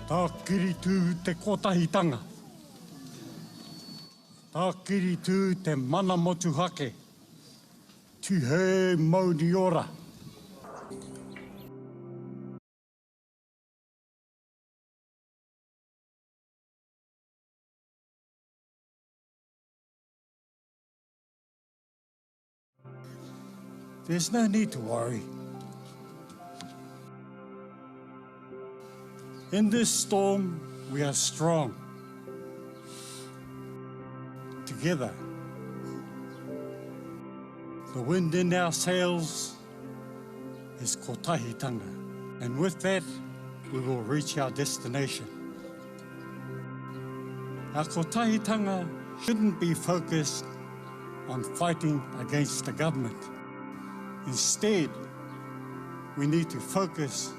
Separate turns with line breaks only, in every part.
Tākiritū te kotahitanga. Tākiritū te mana motuhake. Tihei mauri ora! There's no need to worry. In this storm, we are strong. Together. The wind in our sails is kotahitanga. And with that, we will reach our destination. Our kotahitanga shouldn't be focused on fighting against the government. Instead, we need to focus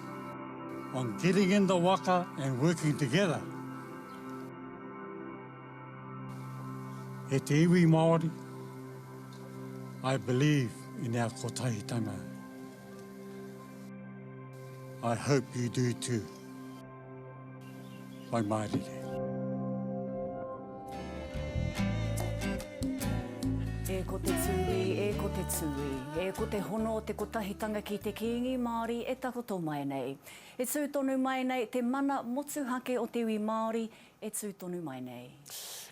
on getting in the waka and working together. E te iwi Māori, I believe in our kotahitanga. I hope you do too. Pai mārire.
E ko te tūī, e ko te tūī, e ko te hono o te kotahitanga ki te Kīngi Māori e takoto mai nei. E tū tonu mai nei te mana motuhake o te iwi Māori e tū tonu mai nei.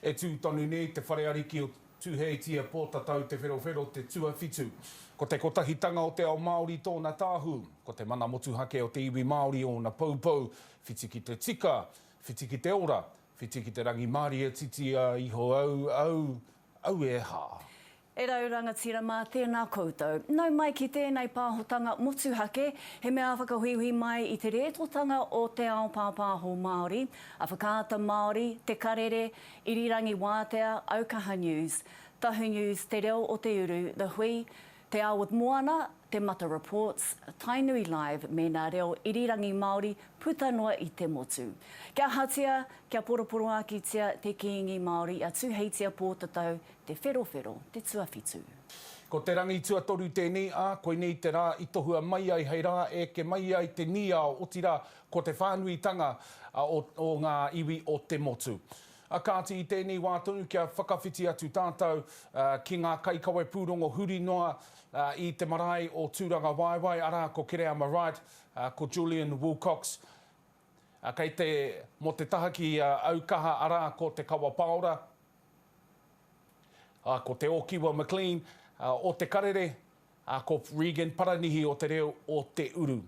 E tū tonu nei te whare ariki o Tūheitia Pōtatau Te Wherowhero te tuawhitu. Ko te kotahitanga o te ao Māori tōna tāhū. Ko te mana motuhake o te iwi Māori ōna poupou. Whiti ki te tika, whiti ki te ora, whiti ki te rangimārie titia iho au, au, au e hā.
E rau rangatira mā, tēnā koutou. Nau mai ki tēnei pāhotanga motuhake, he mea whakahuihui mai i te rētotanga o te ao pāpāho Māori, a Whakaata Māori, Te Karere, Irirangi Wātea, Aukaha News, Tahu News, Te Reo o Te Uru, The Hui, Te Ao with Moana, Te Mata Reports, Tainui Live me nā reo irirangi Māori puta noa i te motu. Kia ahatia, kia poroporoākitia te Kīngi Māori a Tūheitia Pōtatau Te Wherowhero te tuawhitu.
Ko te rangi tuatoru tēnei, ā, koinei te rā i tohua mai ai hei rā e eke mai ai te nīao, otirā, ko te whānuitanga o, o ngā iwi o te motu. A kāti i tēnei wā tonu kia whakawhiti atu tātou ki ngā kaikawe pūrongo huri noa i te marae o Tūrangawaewae, arā ko Kereama Wright, ko Julian Wilcox, kei te, mō te taha ki Aukaha, arā ko Te Kawa Paora, ko Te Ōkiwa McLean o Te Karere, ko Regan Paranihi o Te Reo o Te Uru.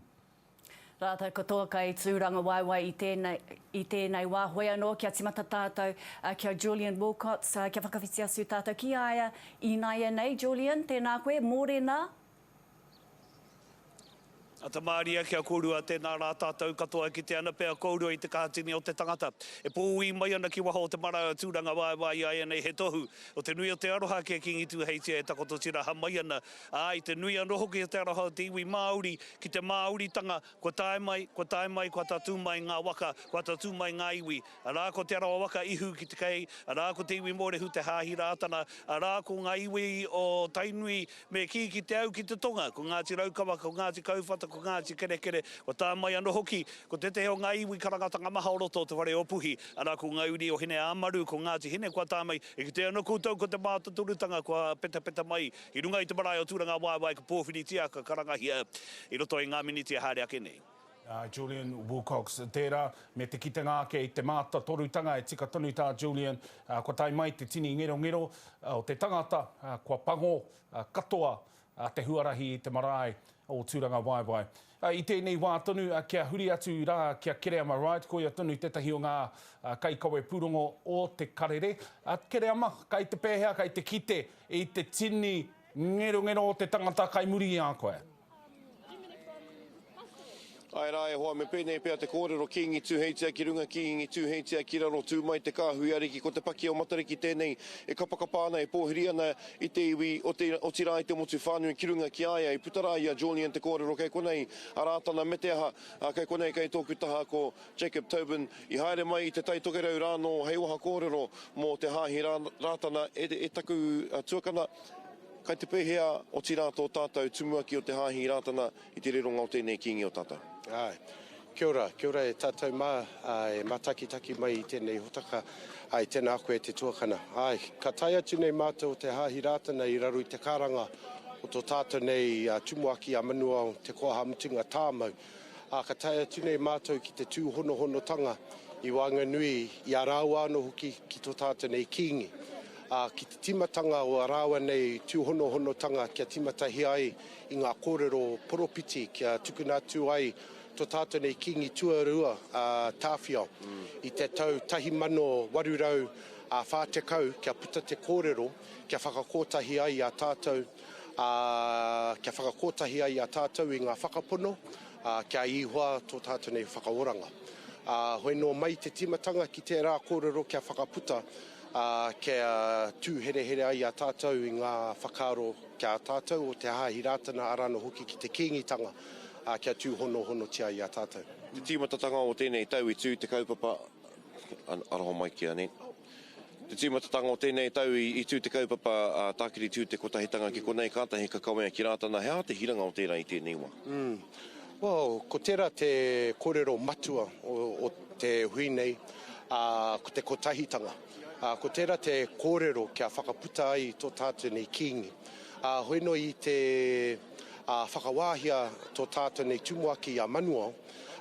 Rātou katoa kai tūrangawaewae i tēnei, i tēnei wā. Hoi anō, kia timata tātou ki a Julian Wilcox, kia whakawhiti atu tātou ki a ia ināianei. Julian, tēnā koe, mōrena.
Ata māria ki a kōrua, tēnā rā tātou katoa e kite ana pea kōrua i te kaha tini o te tangata e pōui mai ana ki waho o te marae o Tūrangawaewae i āianei he tohu o te nui o te aroha ki a Kīngi Tūheitia e takoto tiraha mai ana, ā, i te nui anō hoki o te aroha o te iwi Māori ki te Māoritanga, kua tae mai, kua tae mai, kua tatū mai ngā waka, kua tatū mai ngā iwi. Arā, ko Te Arawa waka ihu ki te kei, arā, ko te iwi Mōrehu te Hāhi Rātana, arā, ko ngā iwi o Tainui me kī ki te au ki te tonga, ko Ngāti Raukawa, ko Ngāti Kauwhata, ko Ngāti Kerekere, kua tae mai anō hoki, ko tētehi o ngā iwi karangatanga maha o roto o Te Whare o Puhi, arā, ko ngā uri o Hine-ā-Maru, ko Ngāti Hine kua tae mai, e kite ana koutou ko te mātotorutanga kua petapeta mai i runga i te marae o Tūrangawaewae ka pōwhiritia, ka karangahia i roto i ngā miniti e haere ake nei.
A Julian Wilcox tērā, me te kitenga ake i te mātotorutanga e tika tonu tā Julian, kua tae mai te tini ngerongero o te tangata, kua pango katoa te huarahi i te marae o Tūrangawaewae. I tēnei wā tonu, kia huri atu rā ki a Kereama Wright, koia tonu tētahi o ngā kaikawe pūrongo o Te Karere. Kereama, kai te pēhea, kai te kite i te tini ngerongero o te tangata kai muri i a koe?
Āe rā e hoa, me pēnei pea te kōrero, Kīngi Tūheitia ki runga, Kīngi Tūheitia ki raro, tū mai te kāhui ariki, ko te paki o Matariki tēnei e kapakapa ana, e pōhiri ana i te iwi, otirā i te motu whānui ki runga ki a ia. I puta rā i a Julian te kōrero kei konei a Rātana me te aha, kei konei kei tōku taha ko Jacob Tobin i haere mai i Te Tai Tokerau rānō hei waha kōrero mō te Hāhi Rātana e taku tuakana. Kai te pēhea, otirā tō tātou Tumuaki o te Hāhi Rātana i te rironga o tēnei Kīngi o tātou?
Āe. Kia ora, kia ora e tātou mā, e mātakitaki mai i tēnei hotaka, āe, tēnā koe e te tuakana. Āe, ka tae atu nei mātou o te Hāhi Rātana i raro i te karanga o tō tātou nei tumuaki a Manuao Te Koaha Mutunga Tāmau, ā, ka tae atu nei mātou ki te tūhonohonotanga i waenganui i a rāua anō hoki ki tō tātou nei Kīngi. Ā, ki te tīmatanga o a rāua nei tūhonohonotanga kia tīmatahia ai i ngā kōrero poropiti kia tukuna atu ai tō tātou nei Kīngi tuarua a Tāwhiao i te tau 1840 kia puta te kōrero kia whakakōtahi ai i a tātou, ā, kia whakakōtahi ai i a tātou i ngā whakapono, ā, kia īhoa tō tātou nei whakaoranga. Ā, hoi nō mai te tīmatanga ki tērā kōrero kia whakaputa, ā, kia tū herehere ai i a tātou i ngā whakaaro ki a tātou o Te Hāhi Rātana arā anō hoki ki te Kīngitanga, ā, kia tūhonohonotia i a tātou.
Te tīmatatanga o tēnei tau i tū te kaupapa, aroha mai ki a Ned. Te tīmatatanga o tēnei tau i tū te kaupapa a Tākiri Tū Te Kotahitanga ki konei kātahi ka kawea ki Rātana, he aha te hiranga o tērā i tēnei wā?
Mm. Well, ko tērā te kōrero matua o, o te hui nei, ā, ko te kotahitanga. Ā, ko tērā te kōrero kia whakaputa ai tō tātou nei Kīngi. Ā, hoi nō i te, ā, whakawāhia tō tātou nei tumuaki a Manuao,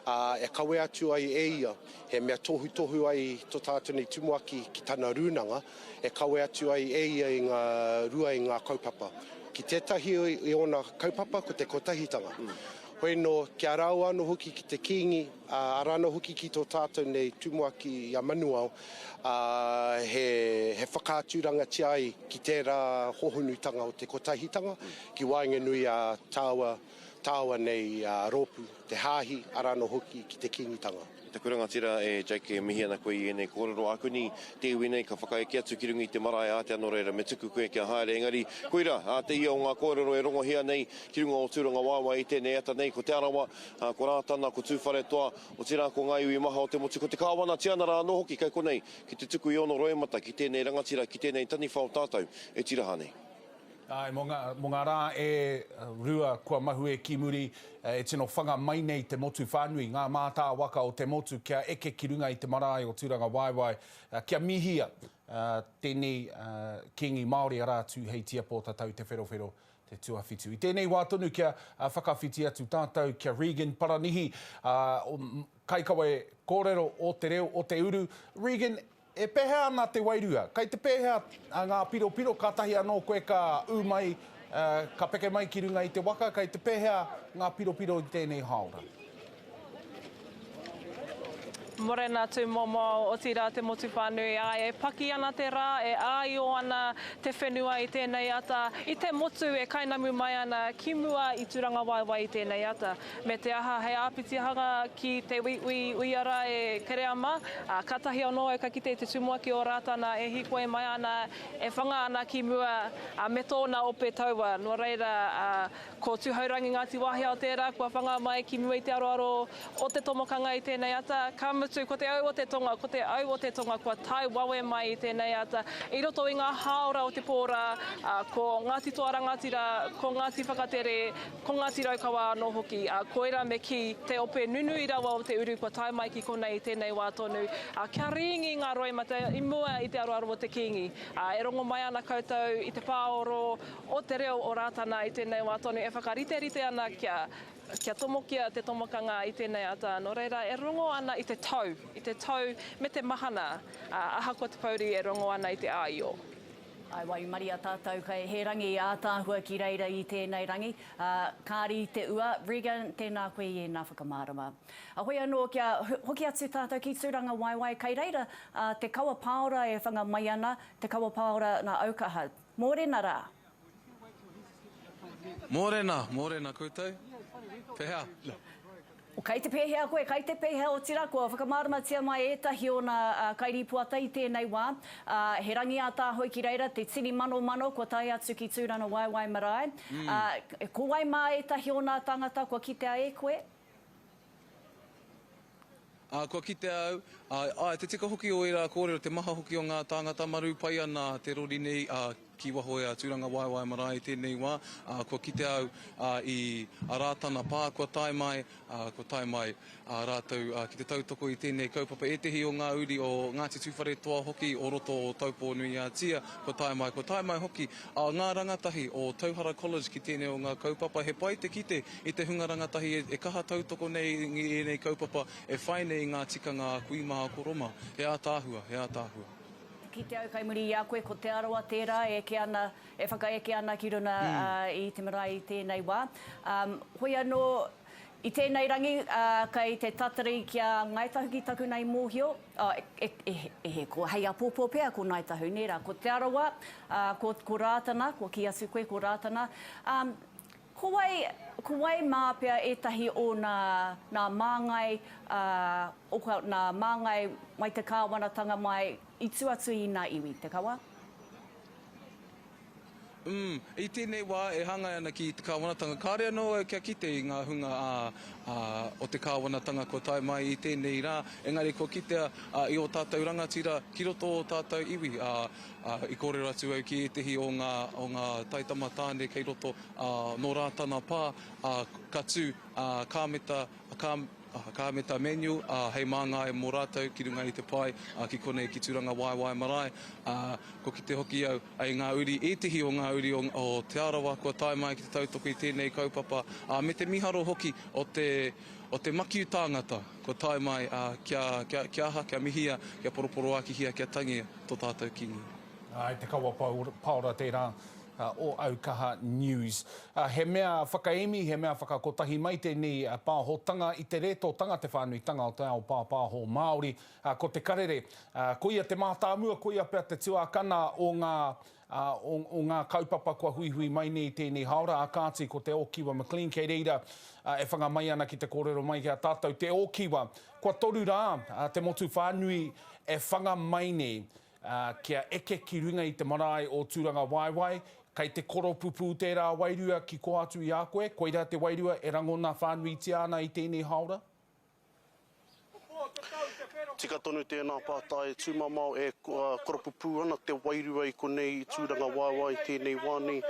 ā, e kawe atu ai e ia, he mea tohutohu ai tō tātou nei tumuaki ki tana rūnanga, e kawe atu ai e ia i ngā rua i ngā kaupapa. Ki tētahi i ōna kaupapa ko te kotahitanga. Hoi nō, ki a rāua anō hoki ki te Kīngi, ā, arā anō hoki ki tō tātou nei tumuaki i a Manuao, ā, he, he whakaaturangatia ai ki tērā hōhonutanga o te kotahitanga ki waenganui a tāua, tāua nei rōpū, te Hāhi, arā anō hoki ki te Kīngitanga.
Taku rangatira e Jake e mihi ana koe i ēnei kōrero ākuni te iwi nei ka whakaeke atu ki runga i te marae ātea nō reira me tuku koe kia haere engari koira ā te ia o ngā kōrero e rongohia nei ki runga o Tūrangawaewae i tēnei ata nei ko Te Arawa ko Rātana ko Tūwharetoa otirā ko ngā iwi maha o te motu ko te Kāwana Tianara anō hoki kei konei ki te tuku i ōna roimata ki tēnei rangatira ki tēnei taniwha o tātou e tiraha nei.
Āe, mō ngā, mō ngā rā e rua kua mahue ki muri, e tino whanga mai nei te motu whānui, ngā mātāwaka o te motu kia eke ki runga i te marae o Tūrangawaewae, kia mihia tēnei Kīngi Māori arā Tūheitia Pōtatau Te Wherowhero Te Tuawhitu. I tēnei wā tonu kia whakawhiti atu tātou kia Regan Paranihi, kaikawe kōrero o te reo o te uru. Regan, E pēhea ana te wairua? Kei te pēhea ngā piropiro kātahi anō koe ka ū mai, ka peke mai ki runga i te waka, kei te pēhea ngā piropiro i tēnei hāora?
Morena Tūmomo, otirā te motu whānui, āe, e paki ana te rā, e āio ana te whenua i tēnei ata, i te motu e kainamu mai ana ki mua i Tūrangawaewae i tēnei ata. Me te aha, hei āpitihanga ki te uiui uiara e Kereama, ā, kātahi anō au ka kite i te tumuaki o Rātana e hīkoi mai ana, e whanga ana ki mua, ā, me tōna ope taua. Nō reira, ā, ko Tūhourangi Ngāti Wāhiao tērā kua whanga mai ki mua i te aroaro o te tomokanga i tēnei ata. Ka mutu, ko te au o te tonga, ko te au o te tonga kua tae wawe mai i tēnei ata. I roto i ngā hāora o te pō rā, ā, ko Ngāti Toa Rangatira, ko Ngāti Whakatere, Ko Ngāti Raukawa anō hoki, ā, koirā me kī, te ope nunui rawa o te uru kua tae mai ki konei i tēnei wā tonu, ā, kia rīngi ngā roimata i mua i te aroaro o te Kīngi. Ā, e rongo mai ana koutou i te pāoro o te reo o Rātana i tēnei wā tonu e whakariterite ana kia, kia tomokia te tomokanga i tēnei ata. Nō reira, e rongo ana i te tau, i te tau me te mahana, ā, ahakoa te pouri e rongo ana i te āio.
I waimaria tātou kei he rangi ātaahua ki reira i tēnei rangi, ā, kāri i te ua. Regan, tēnā koe i ēnā whakamārama. Heoi anō, kia hoki atu tātou ki Tūrangawaewae, kei reira te kawa pāora e whanga mai ana, te kawa pāora nā Aukaha. Mōrena rā!
Mōrena, mōrena koutou. Pehea?
Kei te pēhea koe, kei te pēhea otirā kua whakamāramatia mai ētahi o nā kairīpoata i tēnei wā, ā, he rangi ātaahua ki reira, te tini manomano kua tae atu ki Tūrangawaewae Marae. Ā, ko wai mā ētahi o nā tāngata kua kitea e koe?
Ā, kua kitea au, ā, āe, te tika hoki o ērā kōrero, te maha hoki o ngā tāngata marū pai ana te rori nei, ā, ki waho i a Tūrangawaewae Marae i tēnei wā, ā, kua kite au, ā, i a Rātana Pā kua tae mai, ā, kua tae mai, ā, rātou, ā, ki te tautoko i tēnei kaupapa. Ētehi o ngā uri o Ngāti Tūwharetoa hoki o roto o Taupō-nui-a-Tia kua tae mai, kua tae mai hoki, ā, ngā rangatahi o Tauhara College ki tēnei o ngā kaupapa. He pai te kite i te hunga rangatahi e, e kaha tautoko nei i ēnei kaupapa, e whai nei i ngā tikanga a kui mā, a koro mā. He ātaahua, he ātaahua.
Ki te au kai muri i a koe, ko Te Arawa tērā e eke ana, e whakaeke ana ki runa i te marae i tēnei wā. Hoi anō, i tēnei rangi, kei te tatari ki a Ngāi Tahu ki taku nei mōhio, e, e, e, ko hei apōpō pea ko Ngāi Tahu, nē rā, ko Te Arawa, ko, ko Rātana, kua kī atu koe ko Rātana. Ko wai, ko wai mā pea ētahi o nā, nā māngai, ā, o ka, nā māngai mai te kāwanatanga mai i tu atu i nā iwi, te kawa?
Umm, i tēnei wā e hāngai ana ki te kāwanatanga, kāore anō au kia kite i ngā hunga, ā, ā, o te kāwanatanga kua tae mai i tēnei rā, engari kua kitea, ā, i ō tātou rangatira ki roto o ō tātou iwi, ā, ā, i kōrero atu au ki ētehi o ngā, o ngā taitama tāne kei roto, ā, nō Rātana Pā, ā, ka tū, ā, Kāmeta, Kā, Kāmeta Manuel, ā, hei māngai mō rātou ki runga i te pae, ā, ki konei ki Tūrangawaewae Marae, ā, kua kite hoki au i ngā uri, ētehi o ngā uri o, o Te Arawa kua tae mai ki te tautoko i tēnei kaupapa, ā, me te miharo hoki o te, o te makiu tāngata kua tae mai, ā, kia, kia, kia aha, kia mihia, kia poroporoākihia, kia tangia tō tātou Kīngi.
Āe, te kawa paora tērā o Aukaha News. He mea whakaemi, he mea whakakotahi mai tēnei pāhotanga i te rētōtanga, te whānuitanga o te ao pāpāho Māori. Ko Te Karere, koia te mātāmua, koia pea te tuakana o ngā, o ngā kaupapa kua huihui mai nei i tēnei haora, ā kāti ko Te Ōkiwa McLean kei reira e whanga mai ana ki te kōrero mai ki a tātou. Te Ōkiwa, kua toru rā te motu whānui e whanga mai nei Ā, kia eke ki runga i te marae o Tūrangawaewae, kei te koropupū tērā wairua ki kō atu i a koe, koirā te wairua e rangona whānuitia ana i tēnei hāora?
Tika tonu tēnā pātai, tūmamao e koropupū ana te wairua i konei i Tūrangawaewae i tēnei wā nei.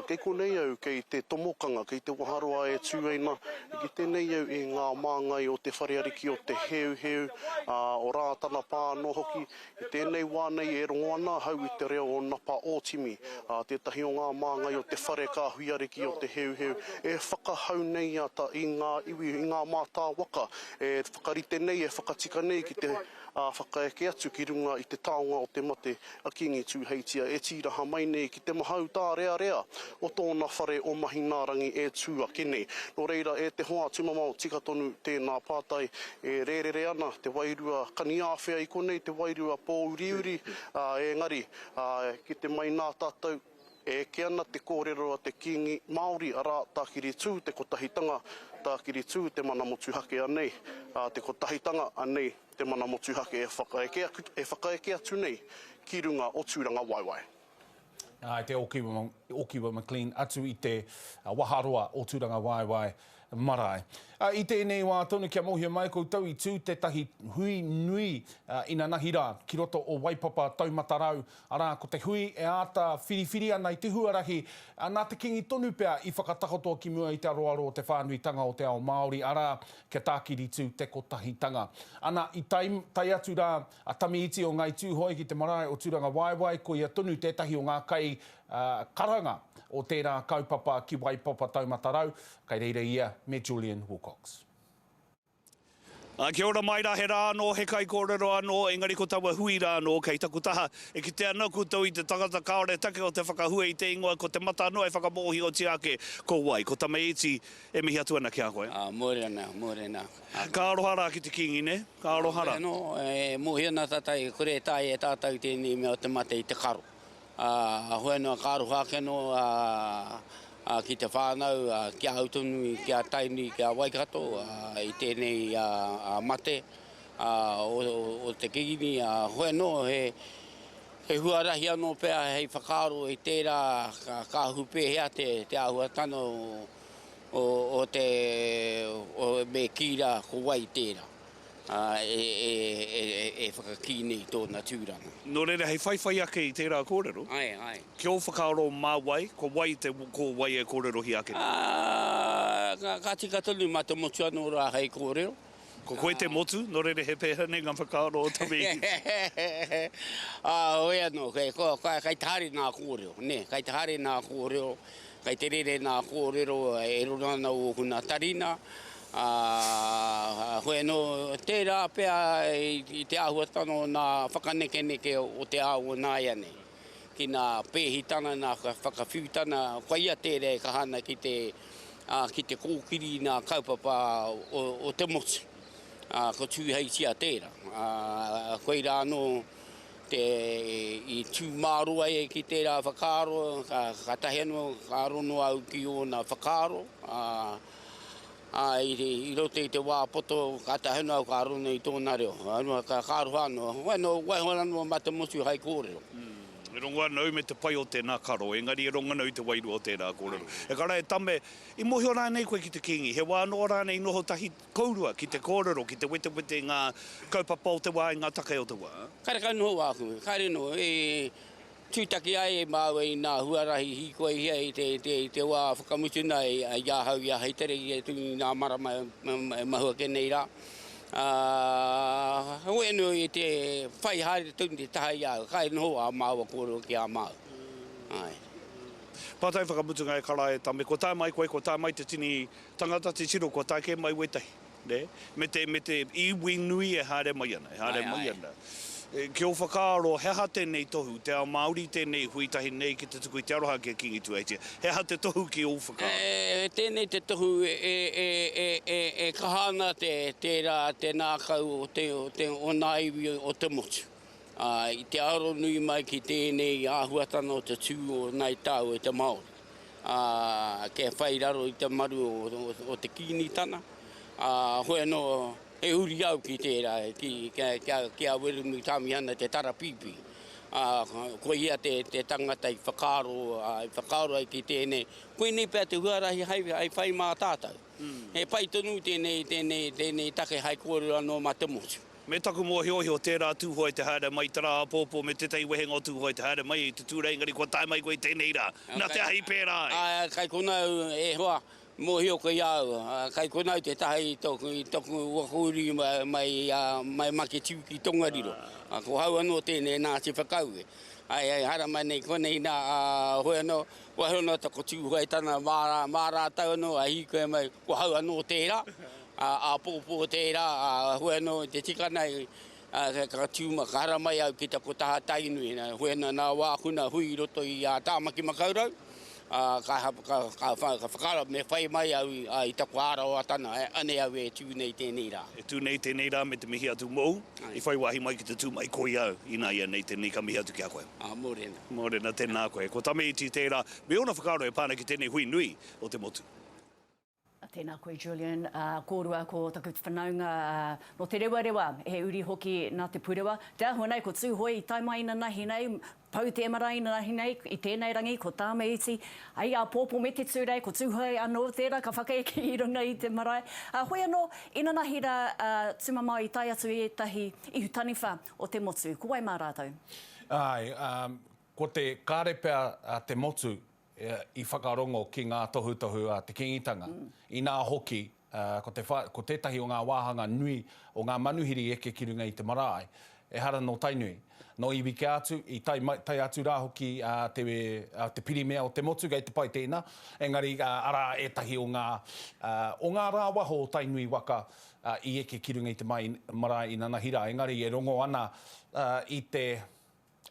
Kei konei au, kei te tomokanga, kei te waharoa e tū ai na, e kite nei au i ngā māngai o te whare ariki o Te Heuheu, o Rātana Pā anō hoki, I tēnei wā nei e rongo ana ahau i te reo o Napa Ōtimi, ā, tētahi o ngā māngai o te whare kāhui ariki o Te Heuheu, e whakahau nei a ta i ngā iwi, i ngā mātāwaka e whakarite nei, e whakatika nei ki te whakaeke atu ki runga i te taonga o te mate a Kīngi Tūheitia e tīraha mai nei ki te mahau tārearea o tōna whare o Mahinārangi e tū ake nei. Nō reira, e te hoa tumamao tika tonu tēnā pātai, E rērere ana te wairua kaniāwhea i konei, te wairua pōuriuri, ā, engari, ā, kite mai nā tātou, e eke ana te kōrero a te Kīngi Māori, arā, Tākiri Tū te kotahitanga, Tākiri Tū te mana motuhake anei, ā, te kotahitanga anei te mana motuhake e whakaeke, e whakaeke atu nei ki runga o Tūrangawaewae.
Ā, te Okiwa, Okiwa McLean atu i te waharoa o Tūrangawaewae marae. Ā, i tēnei wā tonu kia mōhio mai koutou i tū tētahi hui nui inanahi rā ki roto o Waipapa Taumata Rau, arā, ko te hui e āta whiriwhiri ana i te huarahi nā te Kīngi tonu pea i whakatakoto ki mua i te aroaro o te whānuitanga o te ao Māori, arā, kia tākiritū te kotahitanga. Ana, i tae, tae atu rā A Tami Iti o Ngāi Tūhoe ki te marae o Turangawaewae, koia tonu tētahi o ngā kai karanga o tērā kaupapa ki Waipapa Taumata Rau, kei reira ia me Julian Wilcox.
Ā, kia ora mai rā, he rā anō, he kaikōrero anō, engari ko taua hui rā anō kei taku taha. E kite ana koutou i te tangata kāore take o te whakahua i te ingoa, ko te mata anō e whakamōhiotia ake ko wai. Ko Tamaiti e mihi atu ana ki a koe.
Ā, mōrena, mōrena.
Ka aroha rā ki te Kīngi, nē? Ka aroha rā.
Anō, e mōhio ana tātou, e kore e taea e tātou tēnei mea o te mate i te karo. Ā, hoi anō, ka aroha ake anō ki te whānau, ki a au tonu, ki a Tainui, ki a Waikato, i tēnei mate o te Kīngi. Hoi anō, he huarahi anō pea hei whakaaro i tērā ka ahu pēhea te āhuatanga o te, me kī rā ko wai tērā. e whakakī nei i tōna tūranga.
Nō reira, hei whaiwhai ake i tērā kōrero,
Āe, āe.
ki ō whakaaro mā wai, ko wai te, ko wai e kōrerohia ake nei?
Ā, ka, ka tika tonu mā te motu anō rā hei kōrero.
Ko koe te motu, nō reira he pēhea nei ngā whakaaro o Tame-iti?
Ā, hoi anō, kei, ko, ka, kei te haere nā kōrero, nē, kei te haere nā kōrero, kei te rere nā kōrero e roro ana ōku nā tarina, ā, hoi anō, tērā pea i te āhuatanga o nā whakanekeneke o te ao o nāianei, ki nā pēhitanga, nā whakawhiutanga, koia tērā e kaha ana ki te, ā, ki te kōkiri i ngā kaupapa o, o te motu. Ā, ko Tūheitia tērā. Ā, koirā anō te, i tū māro ai ki tērā whakaaro, ka, kātahi anō ka rono au ki ōna whakaaro, ā, ā, i, i roto i te wā poto, kātahi anō au ka rono i tōna reo. Anō, ka, ka aroha anō. Hoi anō, waiho anō mā te motu hai kōrero.
E rongo ana au me te pai o tēnā karo, engari e rongo ana au i te wairua o tērā kōrero. E kara e Tame, i mōhio rānei koe ki te Kīngi? He wā anō rānei i noho tahi kourua ki te kōrero, ki te wetewete i ngā kaupapa o te wā, i ngā take o te wā?
Karekau noho āku, kāre noho. E tūtaki ai e māua i ngā huarahi hīkoihia i te, te, i te wā whakamutuna i ahau i a Heitere i ngā marama e mahu ake nei rā. Ā, heoi anō i te whai haere tonu te taha i a au, kai noho ā māua kōrero ki a māua. Āe.
Pātai whakamutunga e kara e Tame, kua tae mai koe, kua tae mai te tini tangata titiro, kua tae kē mai wētahi, nē? Me te, me te iwi nui e haere mai ana, e haere mai ana. Ki ō whakaaro, he aha tēnei tohu, te ao Māori tēnei hui tahi nei ki te tuku i te aroha ki a Kīngi Tūheitia? He aha te tohu ki ō whakaaro?
E, tēnei te tohu e kaha ana te, tērā, te ngākau o te, o te, o ngā iwi o te motu. Ā, i te aro nui mai ki tēnei āhuatanga o te tū o Ngāi Tahu e te Māori. Ā, kia whai raro i te maru o, o, o te Kīngitanga. Ā, hoi anō, He uri au ki tērā, ki, ki a Wiremu Tāmihana te tarapīpī. Ā, ko ia te, te tangata i whakaaro, ā, i whakaaro ai ki tēnei. Koinei pea te huarahi hai, hai whai mā tātou. He pai tonu tēnei, tēnei, tēnei take hai kōrero anō mā te motu.
Me taku mōhiohio, tērā Tūhoe te haere mai i te rā āpōpō me tētahi wehenga o Tūhoe te haere mai i te Tūrei engari kua tae mai koe i tēnei rā. Nā te aha i pērā ai?
Āe, kai konā au e hoa, Mōhio koe i a au, kai konā te taha i tōku, i tōku waka uri mai, mai Maketū ki Tongariro. Ko hau anō tēnei Ngāti Whakaue. Ai, ai, haramai nei konei nā, ā, hoi anō, waiho anō taku Tūhoetanga mā, mā rātou anō, a hīkoi mai, ko hau anō tērā, ā, āpōpō tērā, ā, hoi anō te tikanga, ā, ka tū, ka haramai au ki taku taha Tainui, nā, hoi anō nā wāku nā hui i roto i a Tāmaki Makaurau. Ā, ka, ka, ka, ka whakaaro me whai mai au i taku ārawatana, anei au e tū nei tēnei rā.
E tū nei tēnei rā me te mihi atu mōu, i whai wāhi mai ki te tū mai koia au, ināianei tēnei ka mihi atu ki a koe.
Ā, mōrena.
Mōrena, tēnā koe. Ko Tame Iti tērā, me ōna whakaaro e pā ana ki tēnei hui nui o te motu.
Tēnā koe Julian, kōrua ko taku whanaunga nō Te Rewarewa, he uri hoki nā Te Purewa. Te āhua nei ko Tūhoe i tae mai inanahi nei, pau te marae inanahi nei, i tēnei rangi ko Tāme Iti, ai āpōpō me te Tūrei, ko Tūhoe anō tērā ka whakaeke i runga i te marae. Hoi anō, inanahi rā tūmamao i tae atu ētahi ihu taniwha o te motu. Ko wai mā rātou?
Āe, ko te kāre pea te motu i whakarongo ki ngā tohutohu a te Kīngitanga. Inā hoki, ko te wha, ko tētahi o ngā wāhanga nui o ngā manuhiri i eke ki runga i te marae, ehara nō Tainui, nō iwi kē atu, i tae mai, tae atu rā hoki te, te pirimia o te motu, kei te pai tēnā, engari arā ētahi o ngā, o ngā rāwaho o Tainui waka i eke ki runga i te marae inanahi rā, engari e rongo ana i te,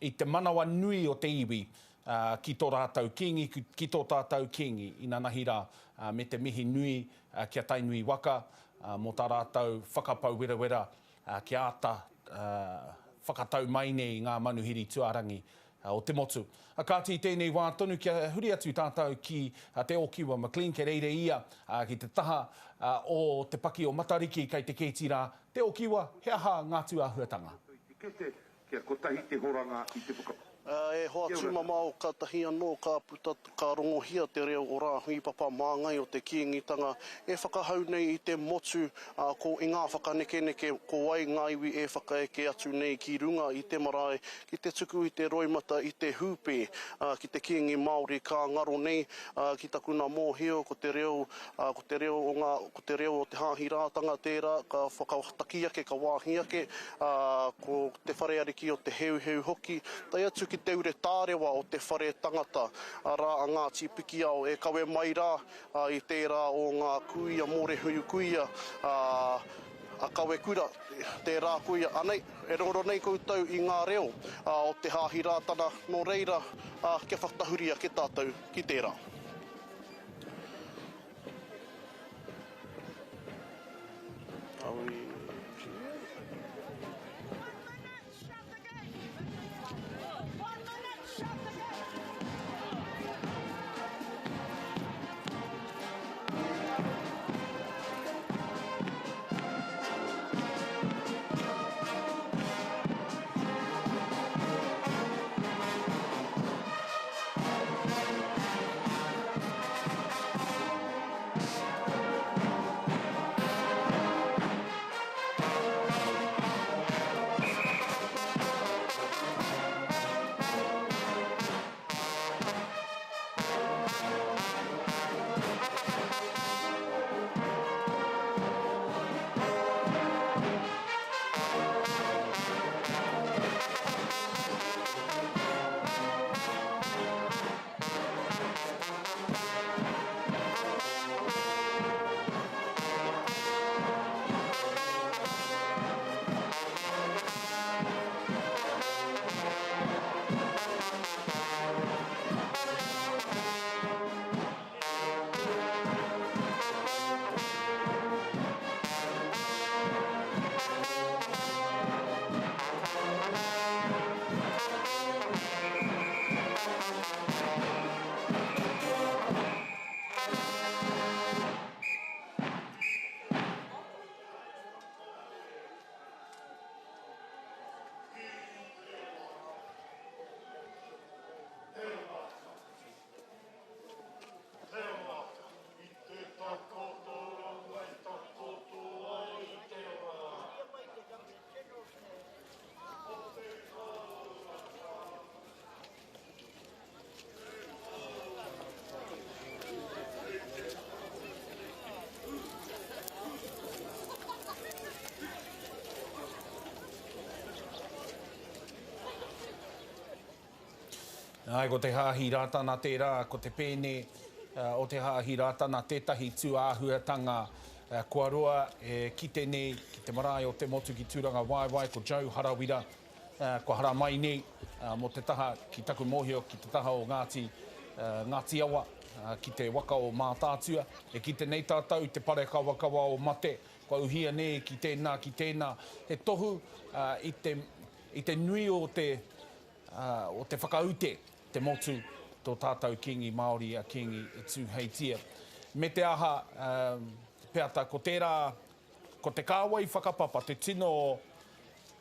i te manawanui o te iwi ki tō rātou Kīngi, ki tō tātou Kīngi inanahi rā, me te mihi nui ki a Tainui waka mō tā rātou whakapau werawera kia āta whakatau mai nei i ngā manuhiri tuarangi o te motu. Kāti i tēnei wā tonu kia huri atu tātou ki Te Ōkiwa McLean, kei reira ia ki te taha o Te Paki o Matariki kei te kēti rā. Te Ōkiwa, he aha ngā tūāhuatanga?
Kia kotahi te horanga i te whakapapa. E hoa tūmamao katahi anō ka puta, ka rongohia te reo o Rāhui Papa Māngai o te Kīngitanga e whakahau nei i te motu, ā, ko i ngā whakanekeneke ko wai ngā iwi e whakaeke atu nei ki runga i te marae ki te tuku i te roimata i te hūpē, ā, ki te Kīngi Māori ka ngaro nei, ā, ki taku nā mōhio ko te reo, ā, ko te reo o ngā, ko te reo o te Hāhi Rātanga tērā ka whakataki ake, ka wāhi ake, ā, ko te whare ariki o Te Heuheu hoki, tae atu ki te ure tārewa o te whare tangata, arā a Ngāti Pikiao e kawe mai rā i tērā o ngā kuia mōrehu kuia, a, a Kawekura, tērā kuia, anei, e rongoro nei koutou i ngā reo o te Hāhi Rātana, nō reira, kia whakatahuri ake tātou ki tērā. Are we clear?
Āe, ko te Hāhi Rātana tērā, ko te pēne o te Hāhi Rātana tētahi tūāhuatanga kua roa e kite nei ki te marae o te motu ki Tūrangawaewae, ko Joe Harawira Kua haramai nei mō te taha, ki taku mōhio, ki te taha o Ngāti, Ngāti Awa, ki te waka o Mātaatua. E kite nei tātou i te parekawakawa o mate, kua uhia nei ki tēnā, ki tēnā. He tohu i te, i te nui o te, o te whakaute, te motu, tō tātou Kīngi Māori a Kīngi Tūheitia. Me te aha, Peata, ko tērā, ko te kāwai whakapapa, te tino,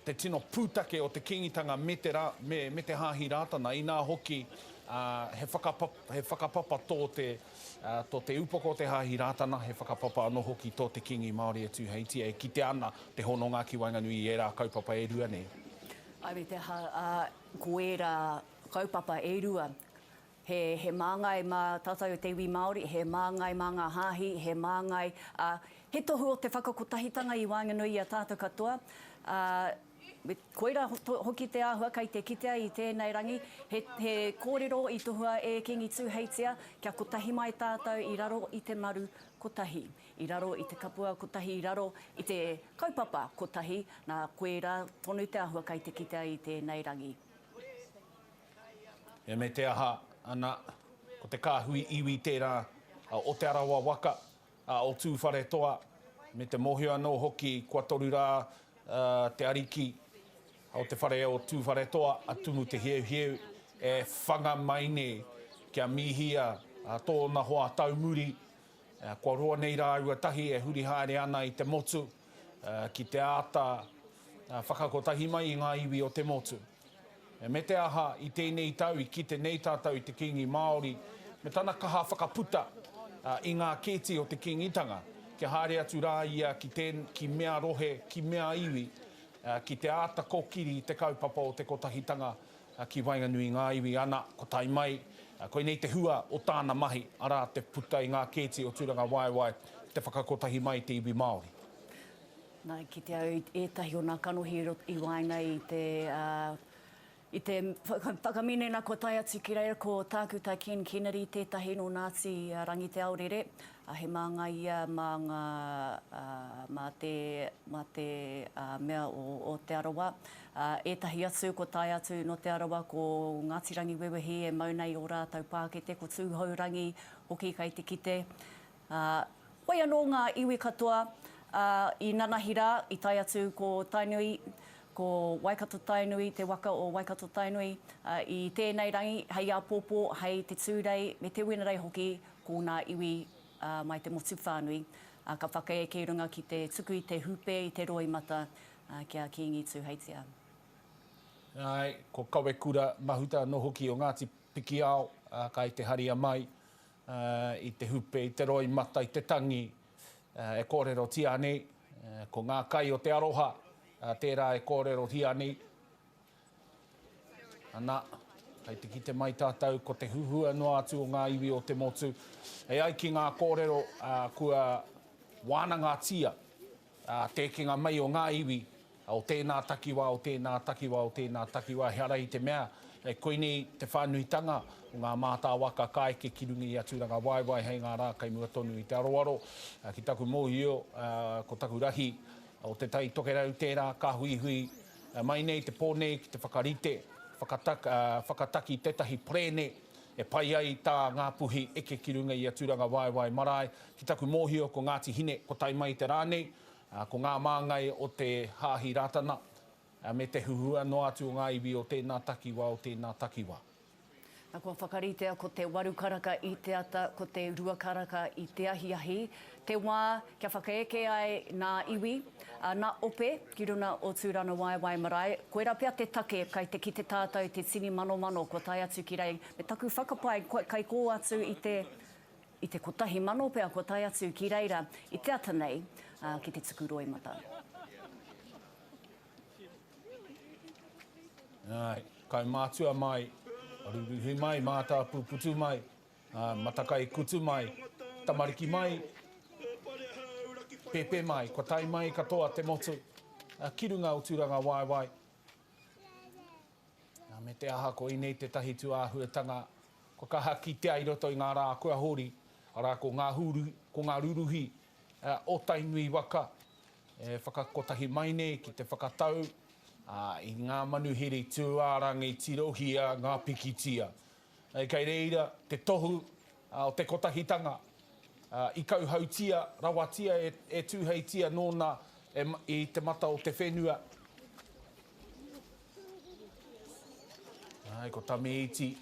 te tino pūtake o te Kīngitanga me te, me, me te Hāhi Rātana, inā hoki, ā, he whakapapa, he whakapapa tō te, ā, tō te upoko o te Hāhi Rātana, he whakapapa anō hoki tō te Kīngi Māori e Tūheitia, e kitea ana te hononga ki waenganui i ērā kaupapa e rua nei.
Āe, me te aha, ā, ko ērā kaupapa e rua, He, he māngai mā tātou te iwi Māori, he māngai mā ngā hāhi, he māngai, ā, he tohu o te whakakotahitanga i waenganui i a tātou katoa, ā, me, koirā hoki te āhua kei te kitea i tēnei rangi, he, he kōrero i tohua e Kīngi Tūheitia kia kotahi mai tātou i raro i te maru kotahi, i raro i te kapua kotahi, i raro i te kaupapa kotahi, nā, koirā tonu te āhua kei te kitea i tēnei rangi.
E me te aha, ana, ko te kāhui iwi tērā o Te Arawa waka, o Tūwharetoa, me te mōhio anō hoki kua toru rā te ariki o te whare o Tūwharetoa, a Tumu Te Heuheu, e whanga mai nei kia mihia tōna hoa taumuri, kua roa nei rāua tahi e huri haere ana i te motu ki te āta whakakotahi mai i ngā iwi o te motu. Me te aha, i tēnei tau i kite nei tātou i te Kīngi Māori me tana kaha whakaputa i ngā kēti o te Kīngitanga, kia haere atu rā ia ki te, ki mea rohe, ki mea iwi, ki te āta kōkiri i te kaupapa o te kotahitanga ki waenganui i ngā iwi, ana, ko tae mai, koinei te hua o tāna mahi, arā, te puta i ngā kēti o Tūrangawaewae, te whakakotahi mai i te iwi Māori.
Nā, i kite au i ētahi o nā kanohi i waenga i te, i te whakaminenga kua tae atu ki reira, ko Tākuta Ken Kennedy tētahi nō Ngāti Rangiteaorere, he māngai ia mā ngā, mā te, mā te mea o, o Te Arawa. Ētahi atu kua tae atu nō Te Arawa, ko Ngāti Rangiwewehi e mau nei ō rātou pākete, ko Tūhourangi hoki kei te kite. Ā, hoi anō ngā iwi katoa, ā, i nanahi rā, i tae atu ko Tainui, ko Waikato-Tainui, te waka o Waikato-Tainui, ā, i tēnei rangi, hei āpōpō, hei te Tūrei me te Wenerei hoki, ko ngā iwi, ā, mai te motu whānui, ā, ka whakaeke i runga ki te tuku i te hūpē, i te roimata, ā, ki a Kīngi Tūheitia.
Āe, ko Kawekura Mahuta anō hoki o Ngāti Pikiao, ā, kai te haria mai, i te hupe, i te roimata, i te tangi e kōrerotia nei, ko ngā kai o te aroha tērā e kōrerohia nei. Ana, kei te kite mai tātou ko te huhua noa atu o ngā iwi o te motu. E ai ki ngā kōrero kua wānangatia te ekenga mai o ngā iwi o tēnā takiwā, o tēnā takiwā, o tēnā takiwā, ehara i te mea koinei te whānuitanga o ngā mātāwaka ka eke ki runga i a Tūrangawaewae hei ngā rā kei mua tonu i te aroaro. Ki taku mōhio, ko taku rahi o Te Tai Tokerau tērā ka huihui mai nei te pō nei ki te whakarite, whakataki tētahi perēne e pai ai tā Ngāpuhi eke ki runga i a Tūrangawaewae marae. Ki taku mōhio ko Ngāti Hine ko tae mai te rā nei, ko ngā māngai o te Hāhi Rātana, me te huhua noa atu o ngā iwi o tēnā takiwā, o tēnā takiwā.
Na, kua whakaritea ko te waru karaka i te ata, ko te rua karaka i te ahiahi, te wā kia whakaeke ai nā iwi, nā ope ki runa o Tūranawaewae marae. Koirā pea te take kai te kite tātou te tini manomano kua tae atu ki rei, me taku whakapae kai kō atu i te I te 1000 pea kua tae atu ki reira i te ata nei ki te tuku roimata.
Āe, kaumātua mai, ruruhi mai, mātāpūputu mai, matakai kutu mai, tamariki mai, pēpē mai, kua tae mai katoa te motu ki runga o Tūrangawaewae. Nā, me te aha, koinei tētahi tūāhuatanga kua kaha kitea i roto i ngā rā kua hori, arā, ko ngā hūru, ko ngā ruruhi o Tainui waka e whakakotahi mai nei ki te whakatau i ngā manuhiri tūārangi tirohia ngā pikitia. Kei reira te tohu o te kotahitanga i kauhautia rawatia e Tūheitia nōna i te mata o te whenua. Ai, ko Tame Iti,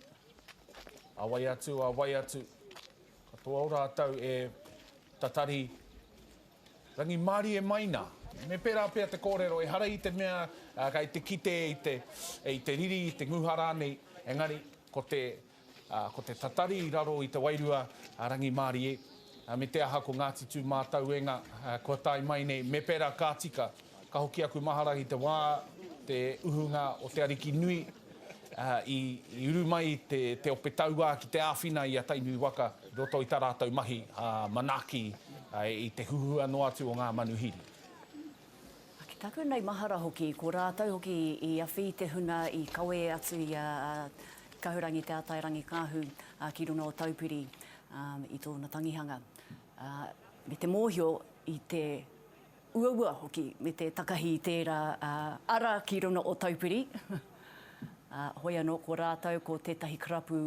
a wai atu, a wai atu. Katoa o rātou e tatari rangimārie mai nā. Me pērā pea te kōrero, ehara i te mea kei te kite i te, i te riri, i te nguha rānei, engari ko te, Ā, ko te tatari i raro i te wairua a Rangimārie, ā, me te aha ko Ngāti Tūmātauenga, ā, kua tae mai nei, me pērā ka tika. Ka hoki aku mahara i te wā, te uhunga o te Ariki nui, ā, i, i uru mai te, te ope tauā ki te āwhina i a Tainui waka i roto i tā rātou mahi, ā, manaaki, ā, i te huhua noa atu o ngā manuhiri.
Ki taku nei mahara hoki, ko rātou hoki i awhi i te hunga i kawe atu i a Kahurangi Te Atairangikaahu ki runga o Taupiri i tōna tangihanga. Me te mōhio i te uaua hoki me te takahi i tērā ara ki runga o Taupiri. Hoi anō, ko rātou ko tētahi karapu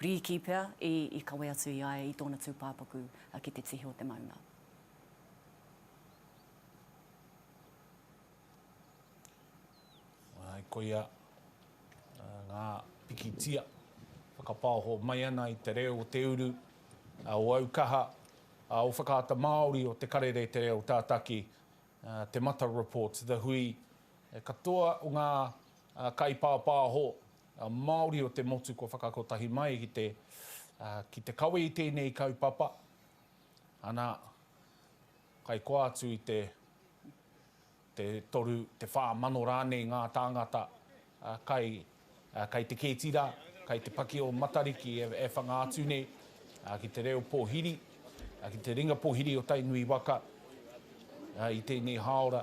rīki pea i kawe atu i a ia i tōna tūpāpaku ki te tihi o te maunga.
Ai, koia ngā pikitia whakapaoho mai ana i te reo o te uru, o Aukaha, o Whakaata Māori, o Te Karere Te Reo Tātaki, Te Mata Report, The Hui, katoa o ngā. kaipāpāho Māori o te motu kua whakakotahi mai ki te, ki te kawe i tēnei kaupapa, ana, kai koa atu i te, te toru, te 4000 rānei ngā tāngata kai, kai te kēti rā, kai te paki o Matariki e, e whanga atu nei ki te reo pōhiri, ki te ringa pōhiri o Tainui waka i tēnei hāora.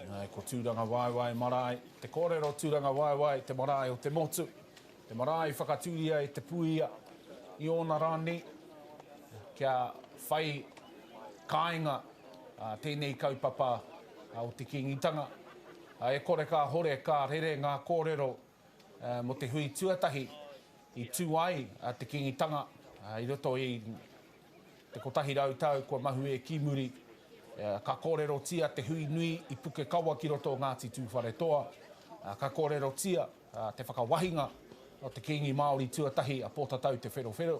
Nā, ko Tūrangawaewae marae, te kōrero Tūrangawaewae, te marae o te motu, te marae i whakatūria e Te Puia i ōna rā nei, kia whai kāinga tēnei kaupapa o te Kīngitanga. E kore kāhore ka rere ngā kōrero mō te hui tuatahi i tū ai te Kīngitanga i roto i te 100 tau kua mahue ki muri, ka kōrerotia te hui nui i Pukekawa ki roto o Ngāti Tūwharetoa, ka kōrerotia te whakawahinga o te Kīngi Māori tuatahi a Pōtatau Te Wherowhero,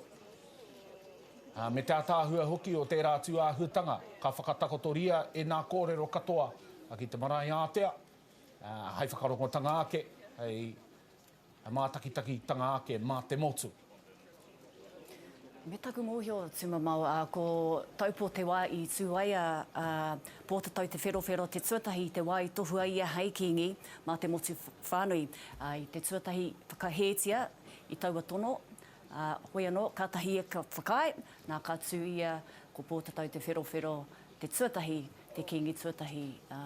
me te ātaahua hoki o tērā tūāhuatanga ka whakatakotoria ēnā kōrero katoa ki te marae ātea. Hei whakarongotanga ake, hei mātakitakitanga ake mā te motu.
Me taku mōhio, Tumamao, ā, ko Taupo te wā i tū ai a, a Pōtatau Te Wherowhero te tuatahi i te wā i tohua ia hei Kīngi mā te motu whānui. Ā, i te tuatahi whakahētia i taua tono, ā, hoi anō, kātahi ia ka whakaae, nā ka tū ia ko Pōtatau Te Wherowhero te tuatahi, te Kīngi tuatahi, ā,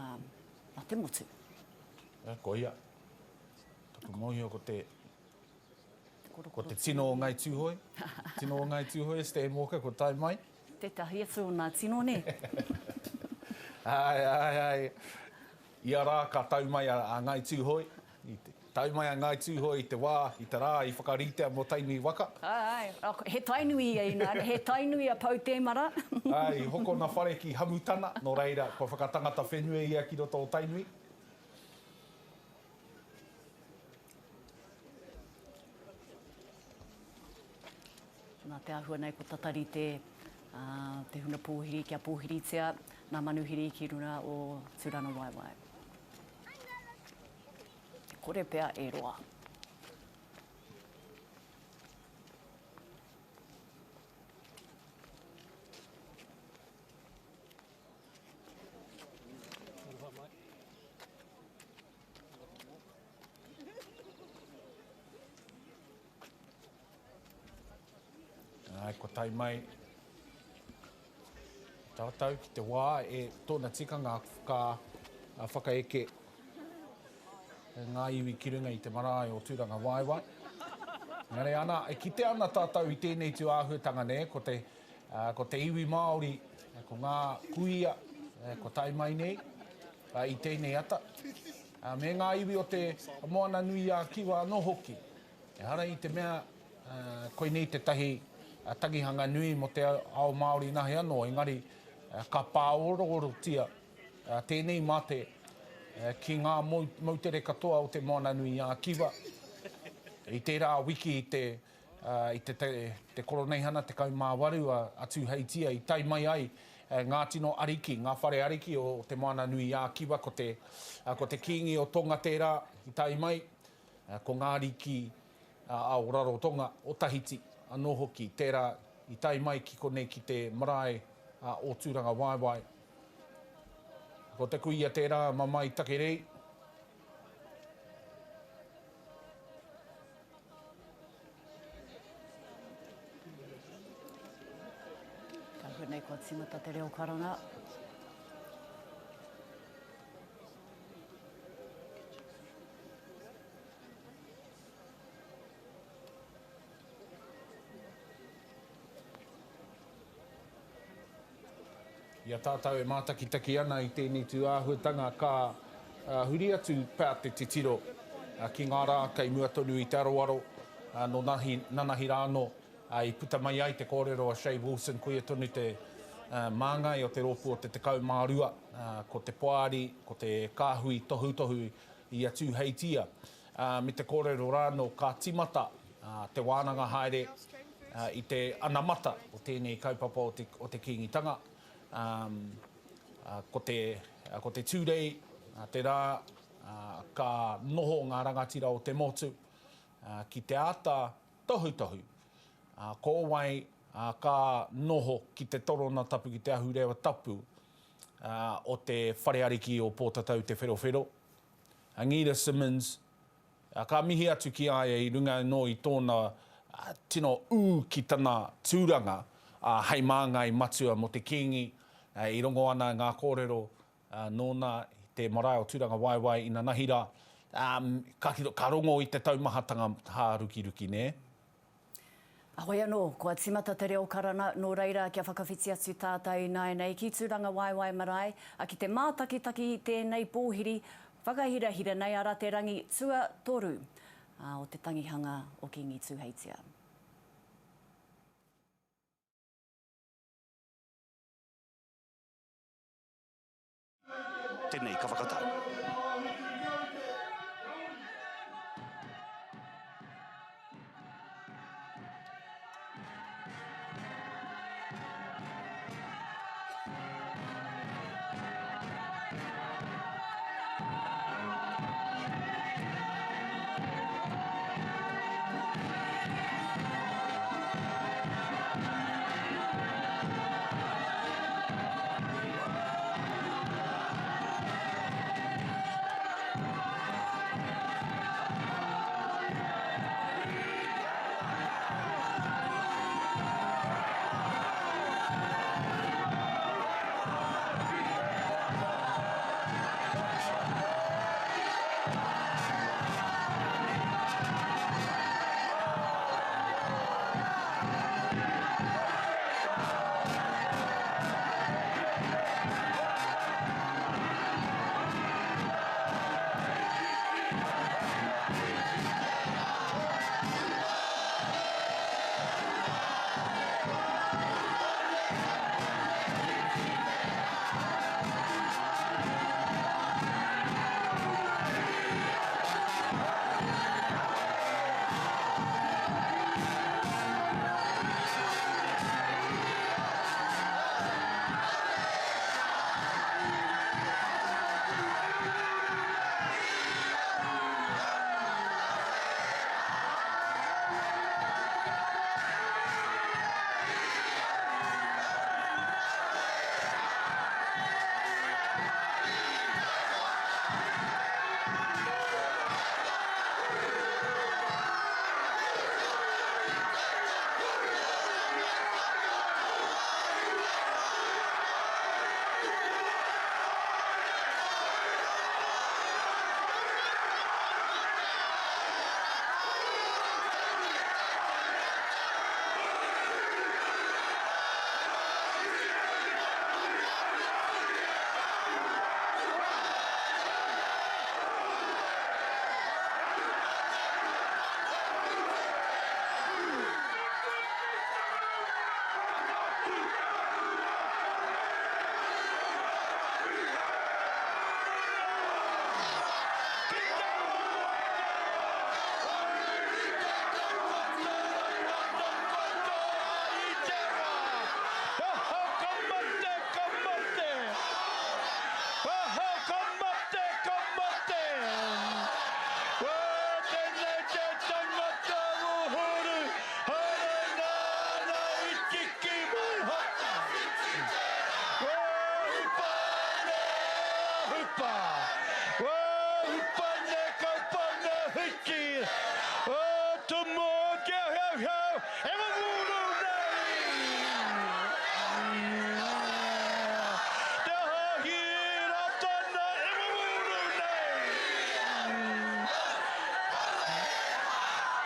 a te motu.
Eh, ko ia. Taku mōhio ko te, ko te tino o Ngai Tūhoe. Tino o Ngai Tūhoe, Stan Walker, ko tae mai.
Tētahi atu o nā tino, nē?
Ai, ai, ai. Ia rā ka tau mai a, a Ngai Tūhoe. I te, tau mai a Ngāi Tūhoe i te wā, i te rā i whakaritea mō Tainui waka.
Āe, he Tainui ia ināianei, he Tainui a Pou Tēmara.
Āe, i hokona whare ki Hamutana, nō reira, kua whakatangata whenua ia ki roto o Tainui.
Nā te āhua nei ko tatari te, te huna pōhiri kia pōhiritia nā manuhiri ki runa o Tūrangawaewae. E kore pea e roa.
Āe, kua tae mai tātou ki te wā e tōna tikanga ka whakaeke ngā iwi ki runga i te marae o Tūrangawaewae. Engari ana, e kite ana tātou i tēnei tū āhuatanga nei, ko te, ko te iwi Māori, ko ngā kuia, kua tae mai nei i tēnei ata, me ngā iwi o te Moana-nui-a-Kiwa anō hoki. Ehara i te mea koinei tētahi tangihanga nui mō te ao Māori nahe anō, engari ka pāoroorotia tēnei mate ki ngā moutere katoa o Te Moananui-a-Kiwa. I tērā wiki i te, i te, te Koroneihana 18 a Tūheitia i tae mai ai ngā tino ariki, ngā whare ariki o Te Moananui-a-Kiwa, ko te, ko te Kīngi o Tonga tērā i tae mai, Ko ngā ariki a o Rarotonga, o Tahiti anō hoki, tērā i tae mai ki konei ki te marae o Tūrangawaewae. Ko te kuia tērā, Mamae Takerei.
Ka hua nei kua tīmata te reo karanga.
I a tātou e mātakitaki ana i tēnei tū āhuatanga ka huri atu pea te titiro ki ngā rā kei mua tonu i te aroaro nō nanahi rā anō i puta mai ai te kōrero a Che Wilson koia tonu te māngai o te rōpū o te 12 ko te poari, ko te kāhui tohutohu i a Tūheitia, me te kōrero rā anō ka tīmata te wānanga haere. i te anamata o tēnei kaupapa o te, o te Kīngitanga. Ko te, ko te Tūrei, te rā ka noho ngā rangatira o te motu ki te āta tohutohu ko wai ka noho ki te torona tapu, ki te ahurewa tapu o te whare ariki o Pōtatau Te Wherowhero, a Ngīra Simmonds, ka mihi atu ki a ia i runga anō i tōna tino ū ki tana tūranga hei māngai matua mō te Kīngi, i rongo ana ngā kōrero nōna i te marae o Tūrangawaewae inanahi rā, ka rongo i te taumahatanga hārukiruki, nē?
Heoi anō, kua tīmata te reo karanga, nō reira kia whakawhiti atu tātou ināianei ki Tūrangawaewae Marae, a ki te mātakitaki i tēnei pōhiri whakahirahira nei arā te rangi tuatoru o te tangihanga o Kīngi Tūheitia.
Tenei ka whakatau.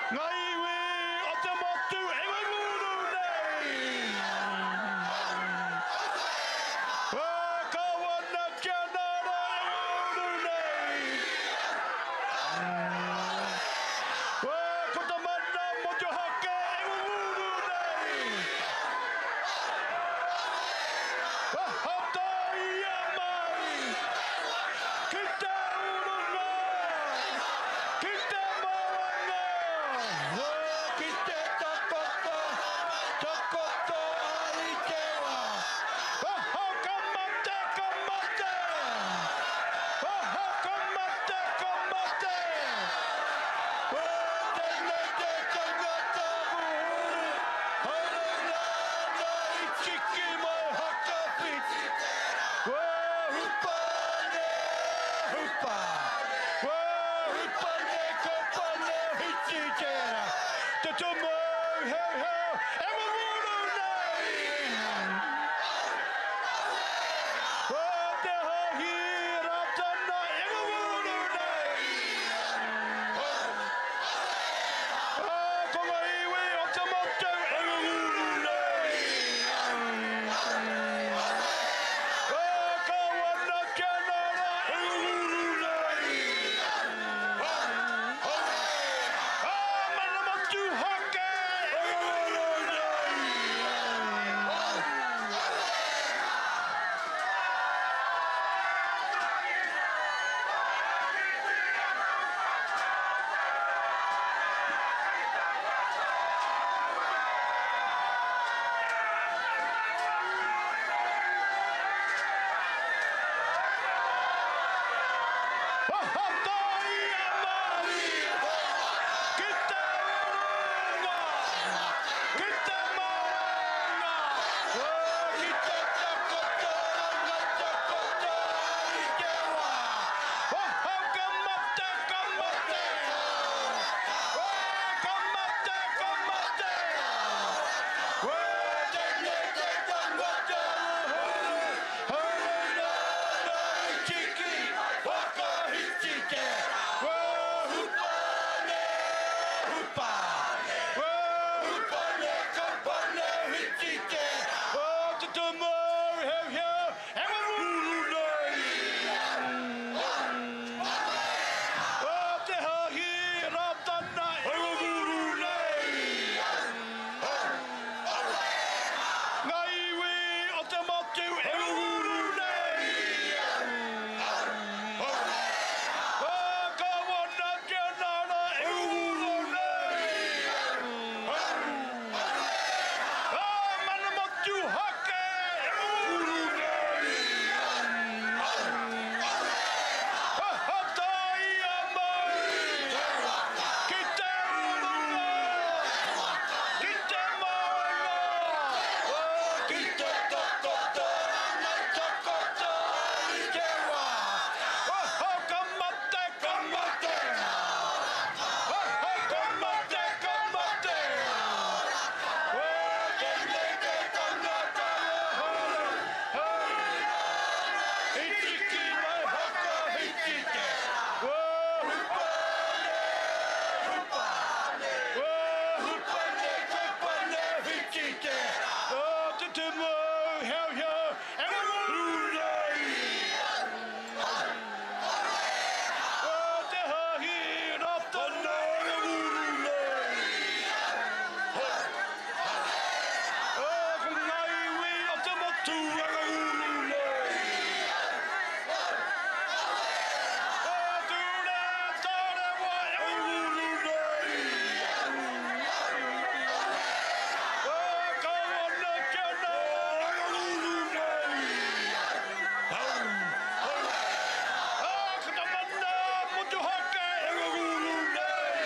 Ngā iwi o te motu e waiūru nei! Kāwana Tianara e waiūru nei! Ko te mana motuhake e waiūru nei! heu e wawuru nei! Ko te Hāhi Rātana e wawuru nei! Ko ngā iwi o te motu e wawuru nei! Ko Kāwana Tianara e wawuru nei! Ka mana motuhake e wawuru nei! Whakataia mai ki te urunga, ki te maunga, ki te takotoranga takoto i te wā. Wahau ka mate, ka mate, ka mate, ka mate. Tēnei te tangata huru, huru nāna i tiki, whakahiti te hupane, hupa, hupane, kapane, hiti te te tumu heuheu e wawuru nei. Te Hāhi Rātana e wawuru nei. Ngā iwi o te motu e wawuru nei. Kāwana Tianara e wawuru nei. Mana motuhake e wawuru nei. Whakataia mai ki te urunga, ki te maunga, ki te takotoranga takoto i te wā. Ka mate, ka mate, ka mate, ka mate. Tēnei te tangata I tiki mai whakahiki te Hupane, hupane, hupane, hupane, hiki te Te tumu heuheu e wawuru nei. Te Hāhi Rātana e wawuru nei. Ko ngā iwi o te motu e wawuru nei. Ture tārewa e wawuru nei. Kawana Tianara e wawuru nei. Ko te mana motuhake e wawuru nei.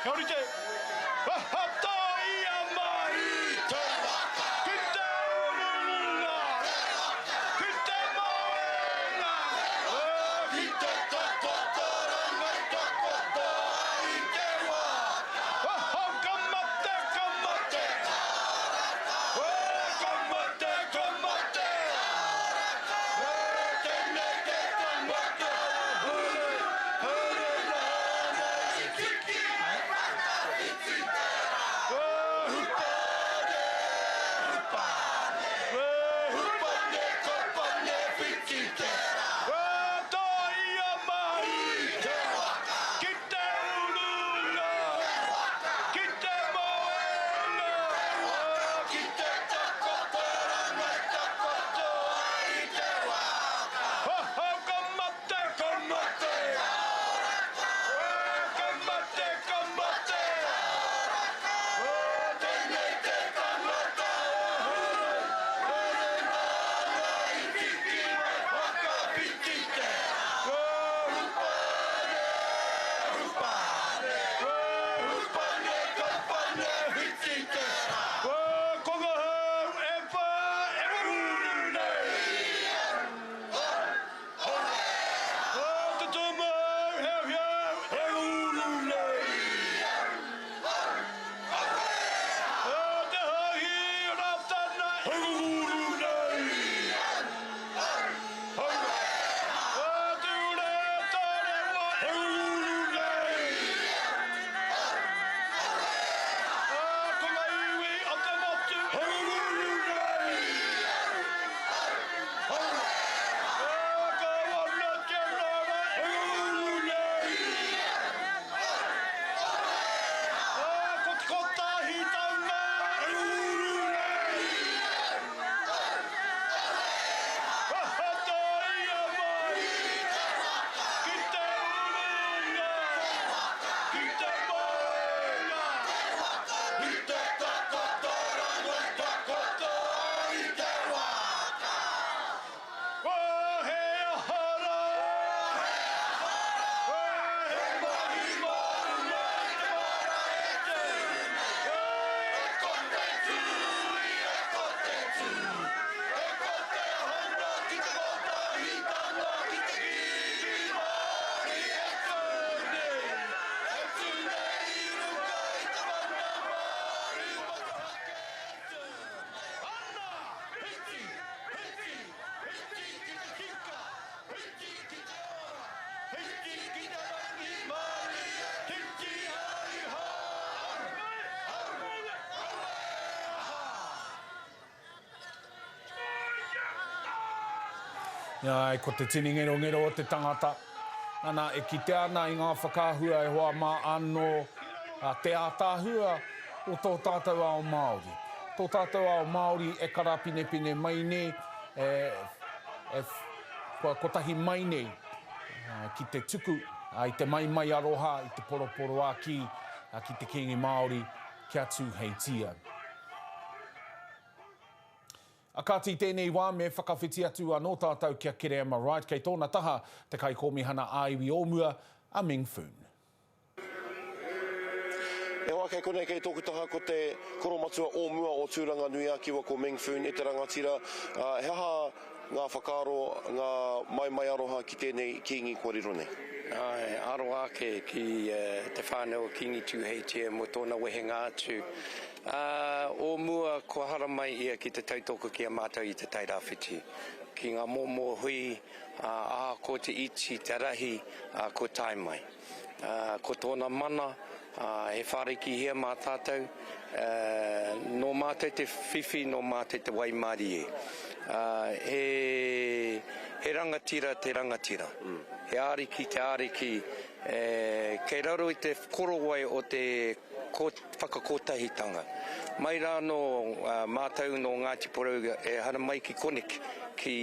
Kia rite! Whakataia mai te waka ki te urunga, ki te moenga, ki te takotoranga takoto ai te wā. Ka mate, ka mate, ka mate, ka mate. Tēnei te tangata huri, huri nāna i tiki mai whakawhiti te rā.
Āe, ko te tini ngerongero o te tangata. Ana, e kitea ana i ngā whakaahua e hoa mā anō te ātaahua o tō tātou ao Māori. Tō tātou ao Māori e karapinepine mai nei, e, e, kua kotahi mai nei ki te tuku i te maimai aroha, i te poroporoākī ki te Kīngi Māori kia tūheitia. A kāti i tēnei wā me whakawhiti atu anō tātou ki a Kereama Wright kei tōna taha te Kaikōmihana ā-Iwi o mua, a Meng Foon.
E hoa kei konei kei tōku taha ko te koromatua o mua o Tūranga-nui-a-Kiwa ko Meng Foon e te rangatira. He aha ngā whakaaro, ngā maimai aroha ki tēnei Kīngi kua riro nei?
Āe, aroha ake ki te whānau o Kīngi Tūheitia mō tōna wehenga atu. Ā, o mua kua haramai ia ki te tautoko ki a mātou i Te Tairāwhiti, ki ngā momo hui, ā, ahakoa te iti, te rahi, ā, kua tae mai. Ā, ko tōna mana, ā, he whārikihia mā tātou, ā, nō mātou te whiwhi, nō mātou te waimarie. Ā, he, he rangatira te rangatira, he āriki te āriki, ē, kei raro i te korowai o te Ko whakakotahitanga. Mai rā anō mātou nō Ngāti Porou e haramai ki koneki, ki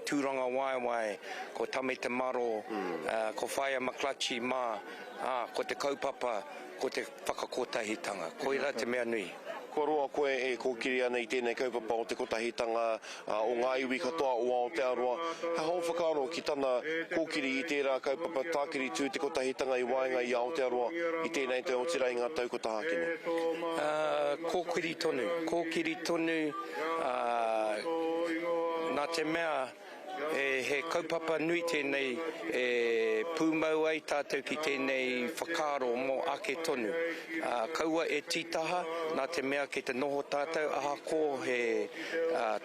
Tūrangawaewae, ko Tame Te Maro, ko Whaea McClutchie mā, ā, ko te kaupapa ko te whakakotahitanga. Koirā te mea nui.
Kua roa koe e kōkiri ana i tēnei kaupapa o te kotahitanga o ngā iwi katoa o Aotearoa. He aha ō whakaaro ki tana kōkiri i tērā kaupapa tākiri tū te kotahitanga i waenga i Aotearoa i tēnei tau otirā i ngā tau kua taha ake nei?
Kōkiri tonu, kōkiri tonu, nā te mea He kaupapa nui tēnei e pūmau ai tātou ki tēnei whakaaro mō ake tonu. Kaua e tītaha, nā te mea kei te noho tātou ahakoa he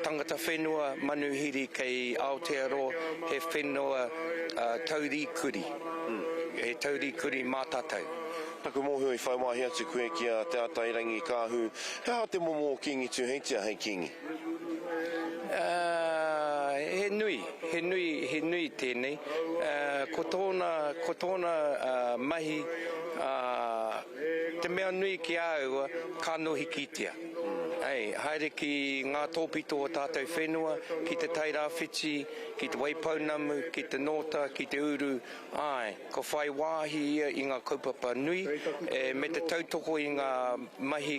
tangata whenua manuhiri kei Aotearoa, he whenua taurikuri, he taurikuri mā tātou.
Taku mōhio i whai wāhi atu koe ki a Te Atairangikaahu, he aha te momo o Kīngi Tūheitia hei kīngi?
He nui, he nui, he nui tēnei. Ko tōna, ko tōna mahi, te mea nui ki a au, ka nohi kitea. Hei, haere ki ngā tōpito o tātou whenua, ki te Tairāwhiti, ki te Waipounamu, ki te Nōta, ki te Uru, āe. Ka whai wāhi ia i ngā kaupapa nui me te tautoko i ngā mahi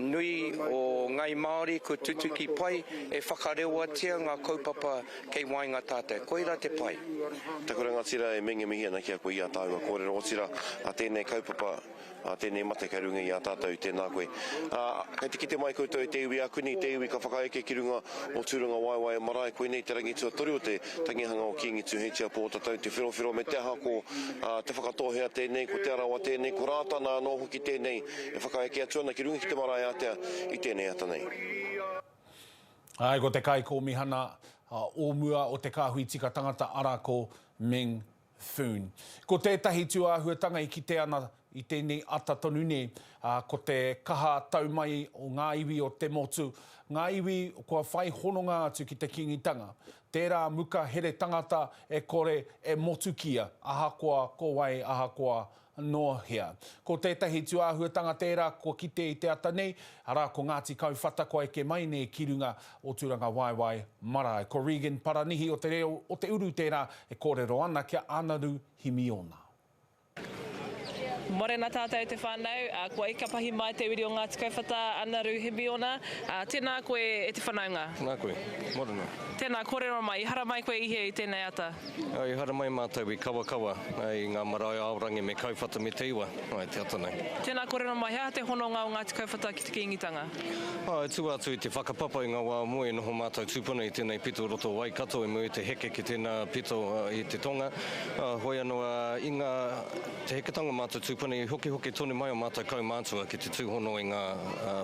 nui o Ngāi Māori kua tutuki pai e whakarewatia ngā kaupapa kei waenga tātou. Koirā te pai.
Taku rangatira e mengemihi ana ki a koe i a tāua kōrero, otirā, a tēnei kaupapa Ā, tēnei mate kei runga i a tātou, tēnā koe. Ā, kei te kite mai koutou e te iwi ākuni, te iwi ka whakaeke ki runga o Tūrangawaewae marae, koinei te rangi tuatoru o te tangihanga o Kīngi Tūheitia Pōtatau Te Wherowhero me te aha ko Te Whakatōhea tēnei, ko Te Arawa tēnei, ko Rātana anō hoki tēnei e whakaeke atu ana ki runga ki te marae ātea i tēnei ata nei.
Āe, ko te Kaikōmihana o mua o Te Kāhui Tika Tangata arā ko Meng Foon. Ko tētahi tūāhuatanga i kite ana i tēnei ata tonu nei, ā, ko te kaha tau mai o ngā iwi o te motu, ngā iwi kua whai hononga atu ki te Kīngitanga. Tērā muka here tangata e kore e motukia, ahakoa ko wai, ahakoa nō hea. Ko tētahi tūāhuatanga tērā kua kite i te ata nei, arā, ko Ngāti Kauwhata kua eke mai nei ki runga o Tūrangawaewae marae. Ko Regan Paranihi o Te Reo o te Uru tērā e kōrero ana ki a Anaru Himiona.
Morena tātou te whānau, kua eka pahi mai te uri o Ngāti Kauwhata, Anaru Himiona. Tēnā koe e te whanaunga.
Tēnā koe. Morena.
Tēnā, kōrero mai, i haramai koe i hea i tēnei ata?
I haramai mātou i Kawakawa, i ngā marae Aorangi me Kauwhata me Te Iwa, i te ata nei.
Tēnā kōrero mai, he aha te hononga o Ngāti Kauwhata ki te Kīngitanga?
I tua atu i te whakapapa i ngā wā o mua i noho mātou tūpuna i tēnei pito o roto o Waikato i mua i te heke ki tēnā pito i te tonga. Hoi anō, i ngā, te heketanga o mātou tūpuna i hokihoki tonu mai o mātou kaumātua ki te tūhono i ngā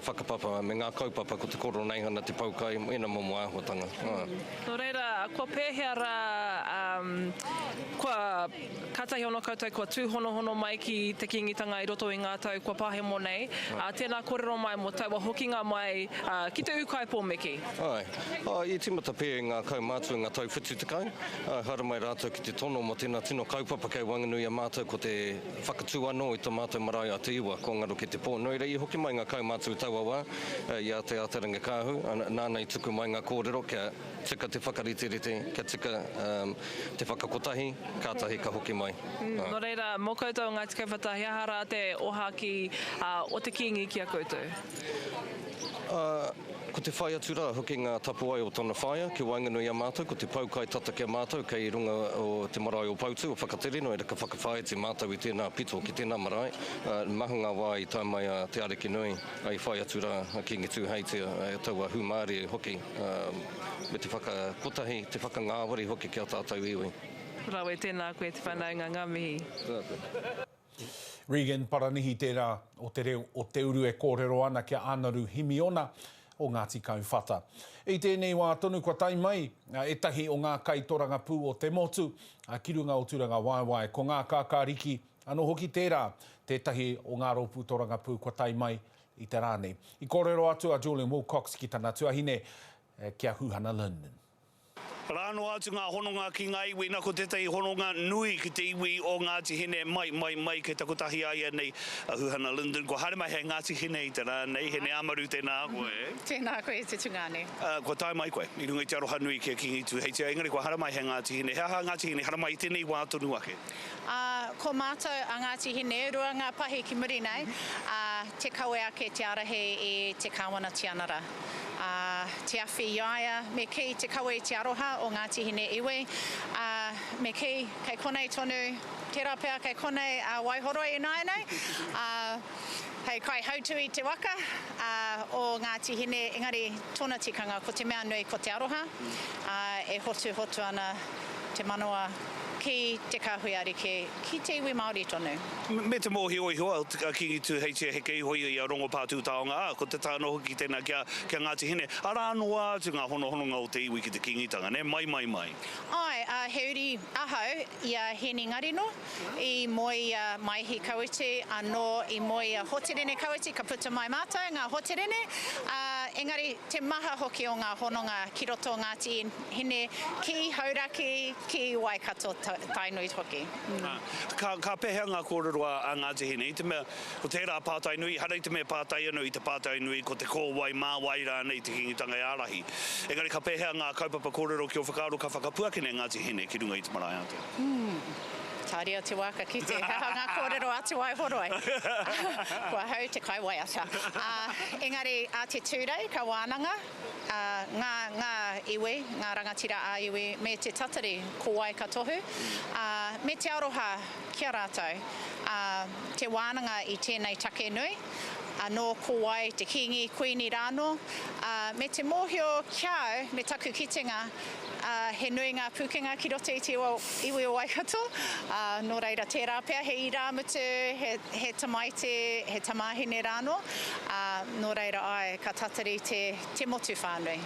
whakapapa me ngā kaupapa ko te Koroneihana, te poukai, ēnā momo āhuatanga.
Nō reira, kua pēhea rā, kua. Kātahi anō koutou kua tūhonohono mai ki te Kīngitanga i roto i ngā tau kua pahemo nei. Tēnā kōrero mai mō taua hokinga mai ki te ūkaipō me kī.
Āe. I tīmata pea i ngā kaumātua i ngā tau 70, haere mai rātou ki te tono mō tēnā tino kaupapa kei waenganui i a mātou ko te whakatū anō i tō mātou marae a Te Iwa, kua ngaro ki te pō. Nō reira, i hoki mai ngā kaumātua i taua wā, i a Te Ātairangikaahu, nāna i tuku mai ngā kōrero kia tika te whakariterite, kia tika te whakakotahi, kātahi ka hoki mai.
Nō reira, mō koutou o Ngāti Kauwhata, he aha rā te ōhākī o te Kīngi ki a koutou?
Ko te whai atu rā hoki ngā tapuwae o tana whaea ki waenganui i a mātou, ko te poukai tata ki a mātou kei runga o te marae o Poutu, o Whakatere, nō reira ka whakawhāiti mātou i tēnā pito ki tēnā marae. Maha ngā wā i tae mai a Te Arikinui, i whai atu rā a Kīngi Tūheitia, taua hūmārie hoki, me te whakakotahi, te whakangāwari hoki ki a tātou iwi.
Rawe, tēnā koe te whanaunga, ngā mihi.
Tēnā koe.
Regan Paranihi tērā o Te Reo o Te Uru e kōrero ana ki a Anaru Himiona o Ngāti Kauwhata. I tēnei wā tonu kua tae mai ētahi o ngā kaitorangapū o te motu ki runga o Tūrangawaewae. Ko Ngā Kākāriki anō hoki tērā tētahi o ngā rōpū torangapū kua tae mai i te rā nei. I kōrero atu a Julian Wilcox ki tana tuahine, ki a Huhana Lyndon.
Rā noa atu ngā hononga ki ngā iwi, na ko tētahi hononga nui ki te iwi o Ngāti Hine, mai, mai, mai kei taku tahi āianei a Huhana Lyndon. Kua haere mai hei Ngāti Hine i te rā nei, Hine Amaru tēnā koe.
Tēnā koe e te tungāne.
Kua tae mai koe i runga i te aroha nui ki a Kīngi Tūheitia, engari kua haere mai hei Ngāti Hine. He aha Ngāti Hine haramai i tēnei wā tonu ake?
Ā, ko mātou a Ngāti Hine, rua ngā pahi ki muri nei, ā, te kawe ake te ārahi i te Kāwana Tianara. Ā, te awhi i a ia, me kī, te kawe i te aroha o Ngāti Hine iwi, ā, me kī, kei konei tonu, tērā pea kei konei a Waihoroi ināianei, ā, hei kaihautū i te waka, ā, o Ngāti Hine, engari tōna tikanga ko te mea nui ko te aroha, ā, e hotuhotu ana te manawa ki te kāhui ariki, ki te iwi Māori tonu.
Me te mōhio iho a Kīngi Tūheitia heke iho ia i a Rongopātūtaonga, ā, ko te taha anō hoki tēnā ki a, ki a Ngāti Hine. Arā noa atu ngā honohononga o te iwi ki te Kīngitanga, nē? Mai, mai, mai.
Āe, ā, he uri ahau i a Hēni Ngarino, i moe i a Maihi Kawiti, anō i moe i a Hoterene Kawiti, ka puta mai mātou, ngā Hoterene, ā, engari te maha hoki o ngā hononga ki roto o Ngāti Hine, ki Hauraki, ki Waikato, Tainui hoki.
Ka, ka pēhea ngā kōrero a, a Ngāti Hine? I te mea, ko tērā pātai nui, ehara i te mea pātai anō i te pātai nui ko te ko wai, mā wai rānei te Kīngitanga e ārahi. Engari ka pēhea ngā kaupapa kōrero ki ō whakaaro ka whakapuakina e Ngāti Hine ki runga i te marae ātea?
Tāria te wā ka kite he aha ngā kōrero a Te Waihoroi. Ko ahau te kaiwaiata. Ā, engari a te Tūrei ka wānanga, ā, ngā, ngā iwi, ngā rangatira ā-iwi me te tatari ko wai ka tohu, ā, me te aroha ki a rātou, ā, te wānanga i tēnei take nui, anō ko wai te kīngi, kuini rānō, ā, me te mōhio ki a au, me taku kitenga, ā, he nui ngā pūkenga ki roto i te iwi o Waikato, ā, nō reira tērā pea he irāmutu, he, he tamaiti, he tamāhine rānō, ā, nō reira āe, ka tatari te, te motu whānui.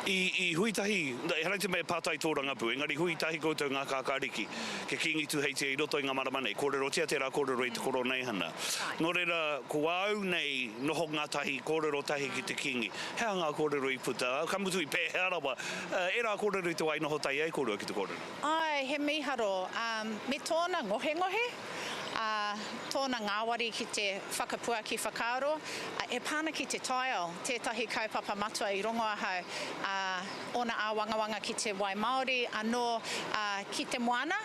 I, i hui tahi, ehara i te mea e pātai tōrangapū, engari hui tahi koutou ngā kākāriki, kia Kīngi Tūheitia i roto i ngā marama nei, kōrerotia tērā kōrero i te Koroneihana. Nō reira, ko āu nei noho ngātahi, kōrero tahi ki te Kīngi, he aha ngā kōrero i puta, ka mutu i pēhea rawa Ērā kōrero i te wā i noho tahi ai kōrua ki te kōrero.
Āe, he mīharo, ā, me tōna ngohengohe, ā, tōna ngāwari ki te whakapuaki whakaaro, ā, e pā ana ki te taiao, tētahi kaupapa matua i rongo ahau, ā, ōna āwangawanga ki te wai māori, anō, ā, ki te moana,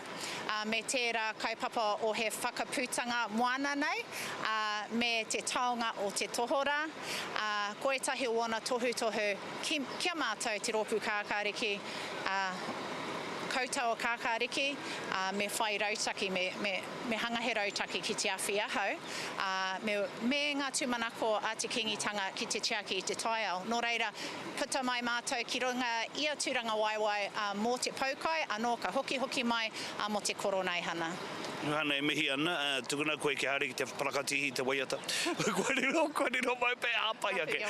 ā, me tērā kaupapa o he whakaputanga moana nei, ā, me te taonga o te tohorā, ā, ko ētahi o ōna tohutohu, Ki, ki a mātou te rōpū kākāriki, ā, koutou o kākāriki, ā, me whai rautaki, me, me, me hanga he rautaki ki te awhi ahau, ā, me, me ngā tūmanako a te Kīngitanga ki te tiaki i te taiao. Nō reira, puta mai mātou ki runga i a Tūrangawaewae, ā, mō te poukai, anō ka hokihoki mai, ā, mō te Koroneihana.
Ruhana e mihi ana, ā, tukuna koe kia haere ki te parakatihi i te waiata. Kua riro, kua riro mai pea, ā, pai ake.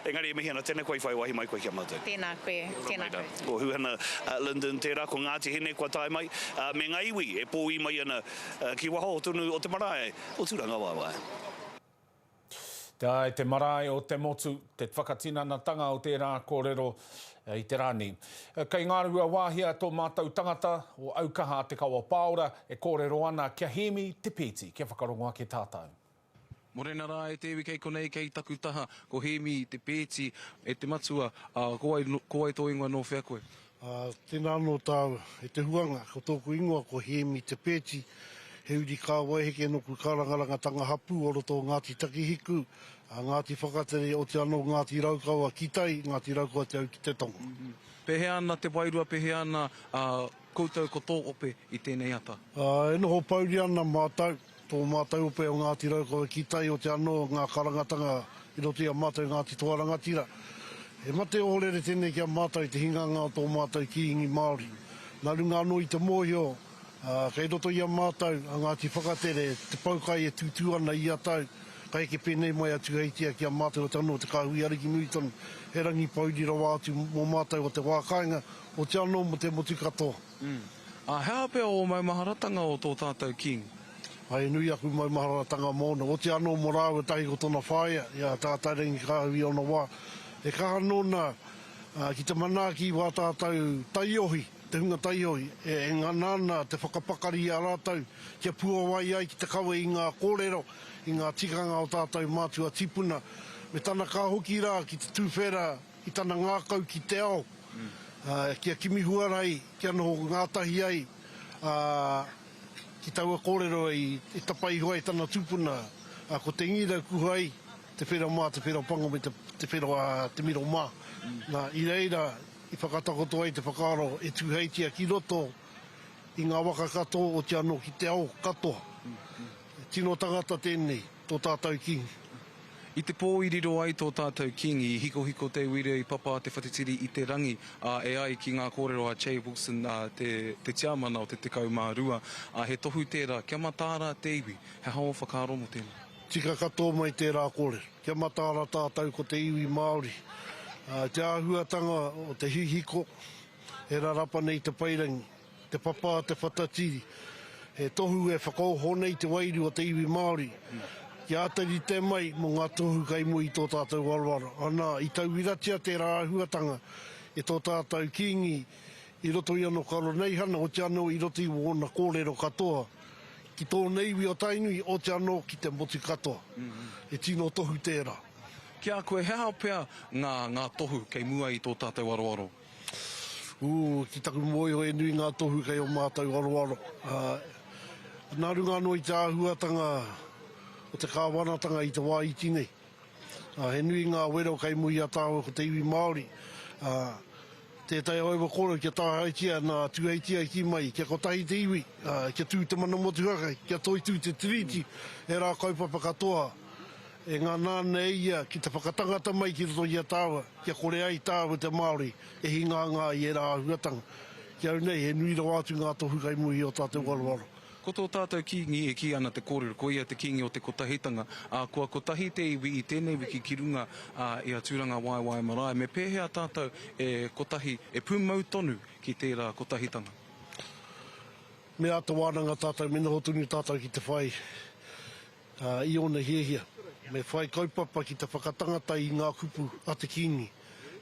Engari e mihi ana, tēnā koe i whai wāhi mai koe ki a mātou.
Tēnā koe, tēnā koe.
Ko Huhana. ana Lyndon tērā, ko Ngāti Hine kua tae mai, me ngā iwi e pōī mai ana ki waho tonu o te marae o Tūrangawaewae.
Te ae, te marae o te motu, te whakatinanatanga o tērā kōrero i te rā nei. Kei Ngāruawāhia tō mātou tangata o Aukaha Te Kawa Pāora e kōrero ana kia Hēmi Te Peeti, kia whakarongo ake tātou.
Morena rā e te iwi kei konei kei taku taha, ko Hēmi Te Peeti, e te matua, ā, ko wai, ko wai tō ingoa nō whea koe?
Ā, tēnā anō tāua, e te huanga, ko tōku ingoa ko Hēmi Te Peeti, he uri kāwaiheke nōku kārangarangatanga hapū o roto o Ngāti Takihiku, a Ngāti Whakatere, oti anō Ngāti Raukawa ki tai, Ngāti Raukawa te au ki te tonga.
Pēhea ana te wairua, pēhea ana koutou ko tō ope i tēnei ata?
Ā, e noho pouri ana mātou, Tō mātou ope o Ngāti Raukawa ki tai o te anō ngā karangatanga i roto i a mātou Ngāti Toa Rangatira. He mate ohorere tēnei ki a mātou te hinganga o tō mātou Kīngi Māori. Nā runga anō i te mōhio, kei roto i a mātou a Ngāti Whakatere te poukai e tūtū ana ia tau, ka eke pēnei mai a Tūheitia ki a mātou o te anō te kāhui ariki nui tonu, he rangi pouri rawa atu mō mātou o te wā kāinga, o te anō mō te motu katoa.
Ā, he aha pea ō maumaharatanga o tō tātou Kīngi?
Ā, he nui aku maumaharatanga mōna, otirā anō mō rāua tahi ko tōna whaea, i a Tātairangi-kāhu i ōna wā. He kaha nōna ki te manaaki i wā tātou taiohi, te hunga taiohi, e ngana ana te whakapakari i a rātou kia puawai ai ki te kawe i ngā kōrero, i ngā tikanga o tātou mātua tīpuna, me tana kaha hoki rā ki te tūwhera i tana ngākau ki te ao, kia kimi huarahi kia noho ngātahi ai ki taua kōrero i tapa iho ai tana tupuna, ko te ngira kuha ai te whero mā, te whero pango me te whero te miro mā. Nā, i reira i whakatakoto ai te whakaaro e Tūheitia ki roto i ngā waka katoa oti anō ki te ao katoa. Tino tangata tēnei, tō tātou Kīngi.
I te pō i riro ai tō tātou Kīngi, i hikohiko te uira i papa te whatitiri i te rangi, ā, e ai ki ngā kōrero a Che Wilson, ā, te, te tiamana o te 12, ā, he tohu tērā, kia mataara te iwi. He aha ō whakaaro mō tēnā?
Tika katoa mai tērā kōrero. Kia mataara tātou ko te iwi Māori. Ā, te āhuatanga o te hihiko e rarapa nei te pairangi. Te papa a te whatatiri, he tohu e whakaoho nei te wairua o te iwi Māori kia āta rite mai mō ngā tohu kei mua i tō tātou aroaro. Ana, i tauiratia tērā āhuatanga e tō tātou Kīngi i roto i ana koroneihana, oti anō i roto i wōna kōrero katoa ki tōna iwi o Tainui, oti anō ki te motu katoa. He tino tohu tērā.
Ki a koe, he aha pea ngā, ngā tohu kei mua i tō tātou aroaro?
Ū, ki taku mōhio he nui ngā tohu kei ō mātou aroaro. Ā, nā runga anō i te āhuatanga o te kāwanatanga i te wā iti nei. Ā, he nui ngā wero kei muri i a tāua ko te iwi Māori. Ā, tētahi o aua kōrero kia tāhaetia nā Tūheitia i kī mai, kia kotahi te iwi, ā, kia tū te mana motuhake, kia toitū te Tiriti, ērā kaupapa katoa. E ngana ana e ia ki te whakatangata mai ki roto i a tāua, kia kore ai tāua te Māori e hingāngā i ērā āhuatanga. Ki au nei, he nui rawa atu ngā tohu kai muri i ō tātou aroaro.
Ko tō tātou Kīngi e kī ana te kōrero, ko ia te Kīngi o te Kotahitanga, ā, kua kotahi te iwi i tēnei wiki ki runga i a Tūrangawaewae Marae. Me pēhea tātou e kotahi, e pūmau tonu ki tērā kotahitanga?
Me āta wānanga tātou, me noho tonu tātou ki te whai i ōna hiahia. Me whai kaupapa ki te whakatangata i ngā kupu a te Kīngi.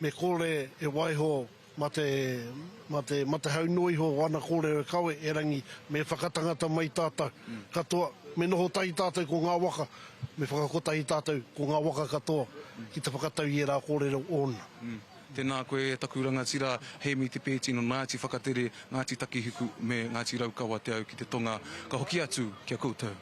Me kore e waiho mā te, mā te, mā te hau noa iho o ana kōrero e kawe, erangi me whakatangata mai tātou katoa, me noho tahi tātou ko ngā waka, me whakakotahi tātou ko ngā waka katoa ki te whakatau i ērā kōrero ōna.
Tēnā koe e taku rangatira, Hēmi Te Peeti no Ngāti Whakatere, Ngāti Takihiku me Ngāti Raukawa Te Au ki te Tonga. Ka hoki atu ki a koutou.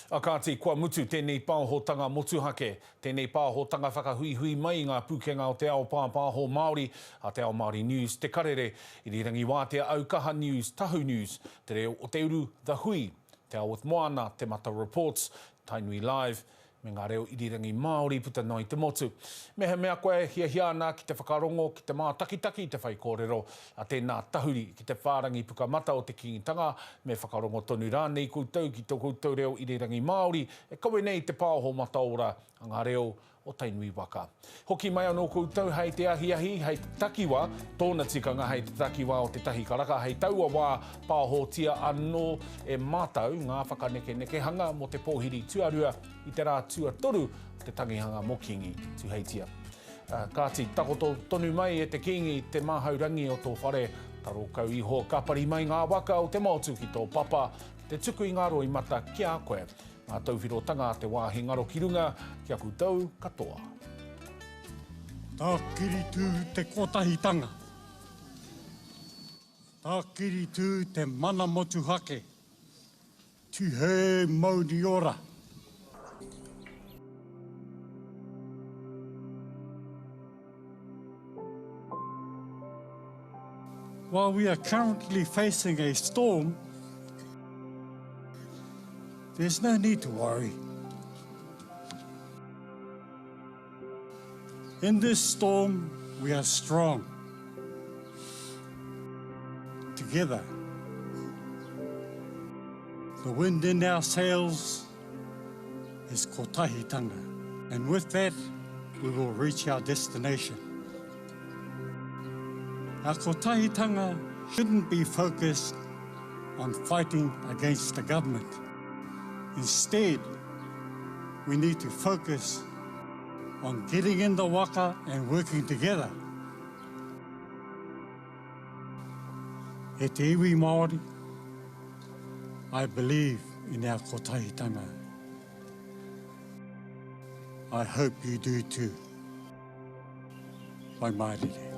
A kāti, kua mutu tēnei pāhotanga motuhake, tēnei pāhotanga whakahuihui mai i ngā pūkenga o te ao pāpāho Māori, a Te Ao Māori News, Te Karere, Irirangi Wātea Aukaha News, Tahu News, Te Reo o Te Uru, The Hui, Te Ao with Moana, Te Mata Reports, Tainui Live, me ngā reo irirangi Māori puta noa i te motu. Mehemea koe e hiahia ana ki te whakarongo, ki te mātakitaki i te whaikōrero a tēnā tahuri ki te whārangi pukamata o te Kīngitanga, me whakarongo tonu rānei koutou ki tō koutou reo irirangi Māori e kawe nei i te pāho mataora a ngā reo. o Tainui waka. Hoki mai anō koutou hei te ahiahi, hei te takiwa, tōna tikanga hei te takiwa o te tahi karaka, hei taua wā pāhotia anō e mātau ngā whakanekenekehanga mō te pōhiri tuarua i te rā tuatoru o te tangihanga mō Kīngi Tuheitia. Kāti, takoto tonu mai e te Kīngi te māhaurangi o tō whare, taro kau iho ka pari mai ngā waka o te motu ki tō papa, ki te tuku i ngā roimata ki a koe. Ngā tauwhirotanga a te wāhi ngaro ki runga, ki aku tau katoa.
Tākiritū te kotahitanga. Tākiritū te mana motuhake. Tihei mauri ora. While we are currently facing a storm, there's no need to worry. In this storm, we are strong. Together. The wind in our sails is kotahitanga. And with that, we will reach our destination. Our kotahitanga shouldn't be focused on fighting against the government. Instead, we need to focus on getting in the waka and working together. E te iwi Māori, I believe in our kotahitanga. I hope you do too. Pai mārire.